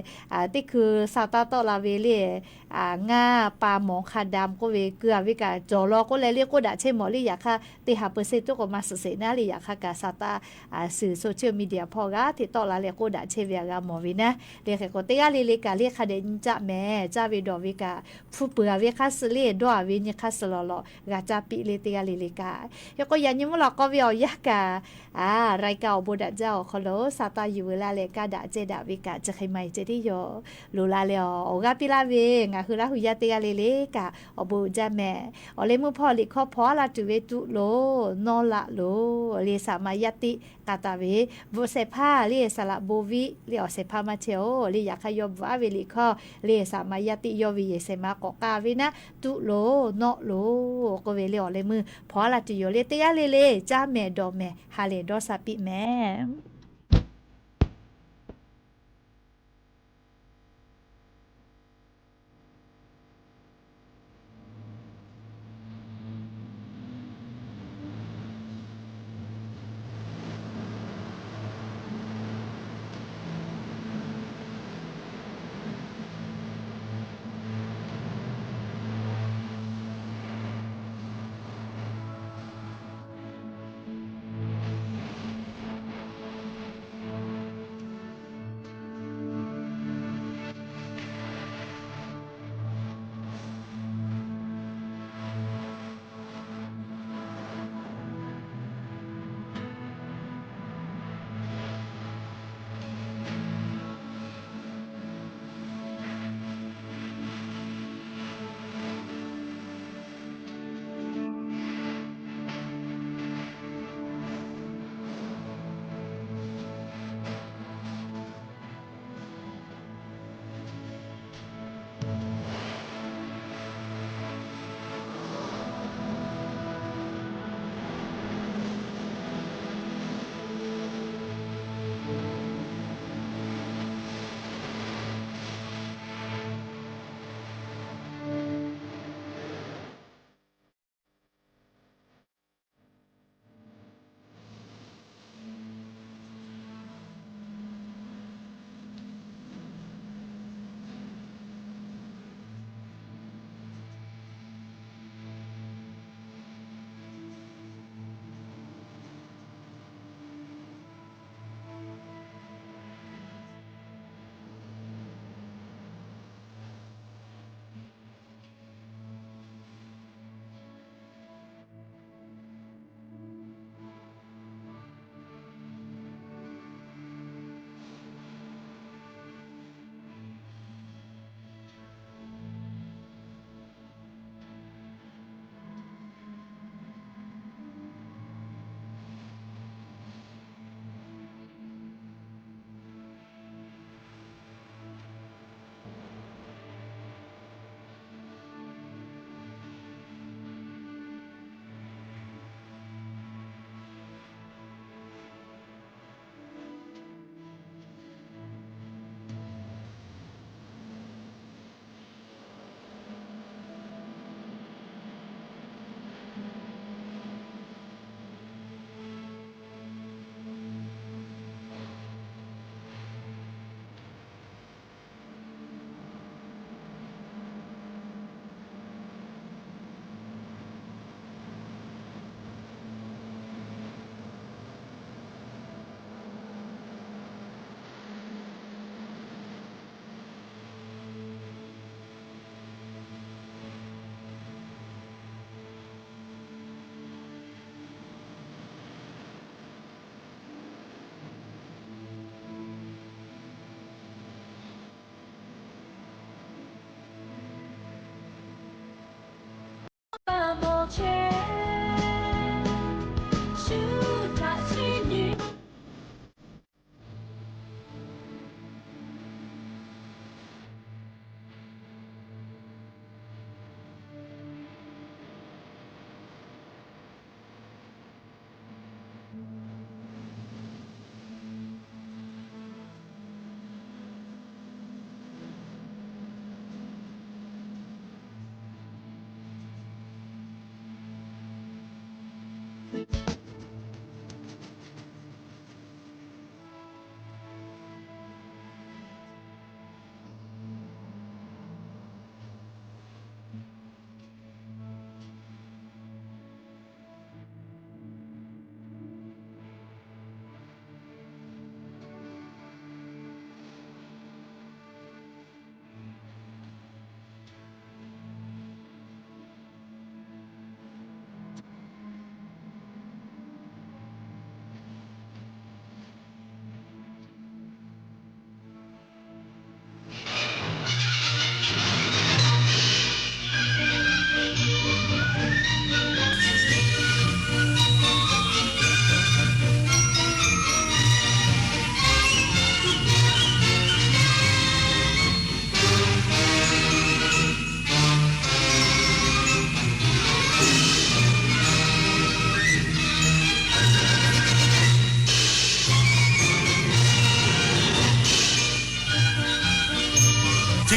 teˇ hkui sha taˇ tawˆ la ve le, ngaˇ pa mawˬ hk'a daꞈ k'oˆ ve keu a ve kaꞈ cawˬ law k'oˆ leh le k'oˆ daꞈ chehˇ mawˬ le. Yaꞈ hk'aˇ teˇ ha เปอร์เซ็นต์ tuˉ k'o maˇ suhˍ sheˍ naˉ le. Yaꞈ hk'aˇ kaꞈ sha taˇ suhˍ social media hpawˇ g'a hteꞈ tawˆ la leh k'oˆ daꞈ chehˇ ve a g'a mawˬ ve naˉ le. Hk'e k'o, teˇ g'aˇ le le kaꞈ le hk'a dehꞈ nyi caˇ mehˍ. Caˇ ve dawˬ ve kaꞈ hpu peuˬ a ve hk'aˇ suh le, dawˇ a ve nyi hk'aˇ suh lawˬ lawˬ g'a caˇ piˇ le teˇ g'aˇ le le kaꞈ. Hk'e k'o, yaꞈ nyi mvuhˇ lawꞈ k'aw ve awˬ yanˇ kaꞈ รายการ awˬ bon daꞈ jaˇ awˬ hk'aw lo sha taˇ yuˬ veu laˇ leh kaˇ daꞈ cehˇ daꞈ ve kaꞈ chi hk'e maˇ heˆ ceh tiˉ yoˬ. Loꞈ la leh awˬ g'aˇ piˇ laˇ ve ngaˬ hui Laˇ hu yaˇ teˇ g'aˇ le le kaꞈ awˬ bon uiˍ jaˇ mehˍ. Awˬ leh meuˇ hpawˇ liꞈ hkawˇ hpaw a la tuˬ ve ตุลา nawˇ la lo le, สามารถ yaˇ tiˆ k'a taˍ ve bvuhꞈ shehˍ hpaˇ le, saˍ laꞈ bon viˆ le awˬ shehˍ hpaˇ maˇ chehˇ oˬ le. Yaꞈ hk'aˇ yawˇ bvuhꞈ aˉ ve liꞈ hkawˇ le สามารถ yaˇ tiˆ yawˇ ve yehˬ shehˍ ma k'awꞈ k'aˇ ve naˉ, ตุลา nawˇ lo k'oˆ ve le awˬ leh meuˇ hpaw a la tuˬ yoˬ le. Teˇ g'aˇ le le caˇ mehˍ dawˬ mehˍ ha lehˬ dawˇ sha piˇ mehˍ.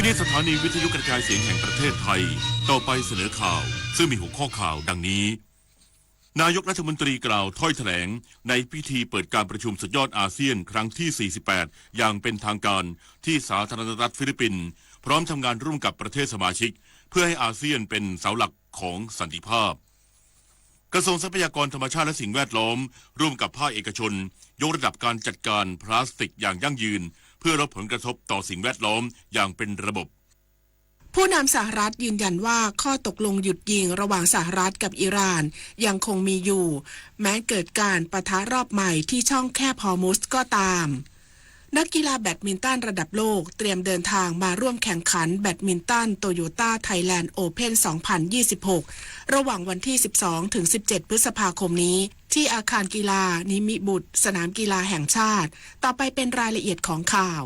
ที่นี่สถานีวิทยุกระจายเสียงแห่งประเทศไทย ต่อไปเสนอข่าว ซึ่งมีหัวข้อข่าวดังนี้ นายกรัฐมนตรีกล่าวถ้อยแถลงในพิธีเปิดการประชุมสุดยอดอาเซียนครั้งที่ สี่สิบแปด อย่างเป็นทางการ ที่สาธารณรัฐฟิลิปปินส์ พร้อมทำงานร่วมกับประเทศสมาชิก เพื่อให้อาเซียนเป็นเสาหลักของสันติภาพ กระทรวงทรัพยากรธรรมชาติและสิ่งแวดล้อม ร่วมกับภาคเอกชน ยกระดับการจัดการพลาสติกอย่างยั่งยืน เพื่อลดผลกระทบต่อสิ่งแวดล้อมอย่างเป็นระบบ ผู้นำสหรัฐยืนยันว่าข้อตกลงหยุดยิงระหว่างสหรัฐกับอิหร่านยังคงมีอยู่ แม้เกิดการปะทะรอบใหม่ที่ช่องแคบฮอร์มุซก็ตาม นักกีฬาแบดมินตันระดับโลกเตรียมเดินทางมาร่วมแข่งขันแบดมินตัน Toyota Thailand Open สองพันยี่สิบหก ระหว่างวันที่ สิบสองถึงสิบเจ็ด พฤษภาคมนี้ ที่อาคารกีฬานิมิบุตร สนามกีฬาแห่งชาติ ต่อไปเป็นรายละเอียดของข่าว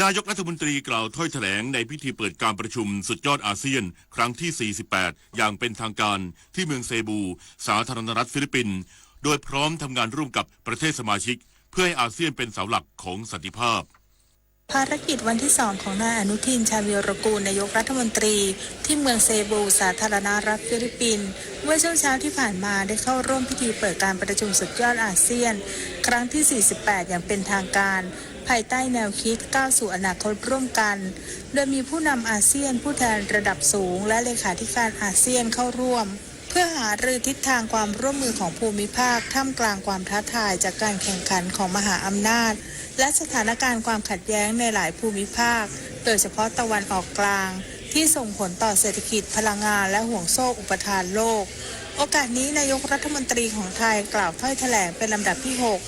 นายกรัฐมนตรีกล่าวถ้อยแถลงในพิธีเปิดการประชุมสุดยอดอาเซียนครั้งที่ สี่สิบแปด อย่างเป็นทางการ ที่เมืองเซบู สาธารณรัฐฟิลิปปินส์ โดยพร้อมทำงานร่วมกับประเทศสมาชิก เพื่อให้อาเซียนเป็นเสาหลักของสันติภาพ ภารกิจวันที่สองของนายอนุทิน ชาญวีรกูล นายกรัฐมนตรี ที่เมืองเซบู สาธารณรัฐฟิลิปปินส์ เมื่อช่วงเช้าที่ผ่านมาได้เข้าร่วมพิธีเปิดการประชุมสุดยอดอาเซียน ครั้งที่ สี่สิบแปด อย่างเป็นทางการ ภายใต้แนวคิดก้าวสู่อนาคตร่วมกัน โดยมีผู้นำอาเซียน ผู้แทนระดับสูง และเลขาธิการอาเซียนเข้าร่วม เพื่อหารือทิศทางความร่วมมือของภูมิภาค ท่ามกลางความท้าทายจากการแข่งขันของมหาอำนาจ และสถานการณ์ความขัดแย้งในหลายภูมิภาค โดยเฉพาะตะวันออกกลาง ที่ส่งผลต่อเศรษฐกิจ พลังงาน และห่วงโซ่อุปทานโลก โอกาสนี้นายกรัฐมนตรีของไทยกล่าวถ้อยแถลงเป็นลำดับที่หก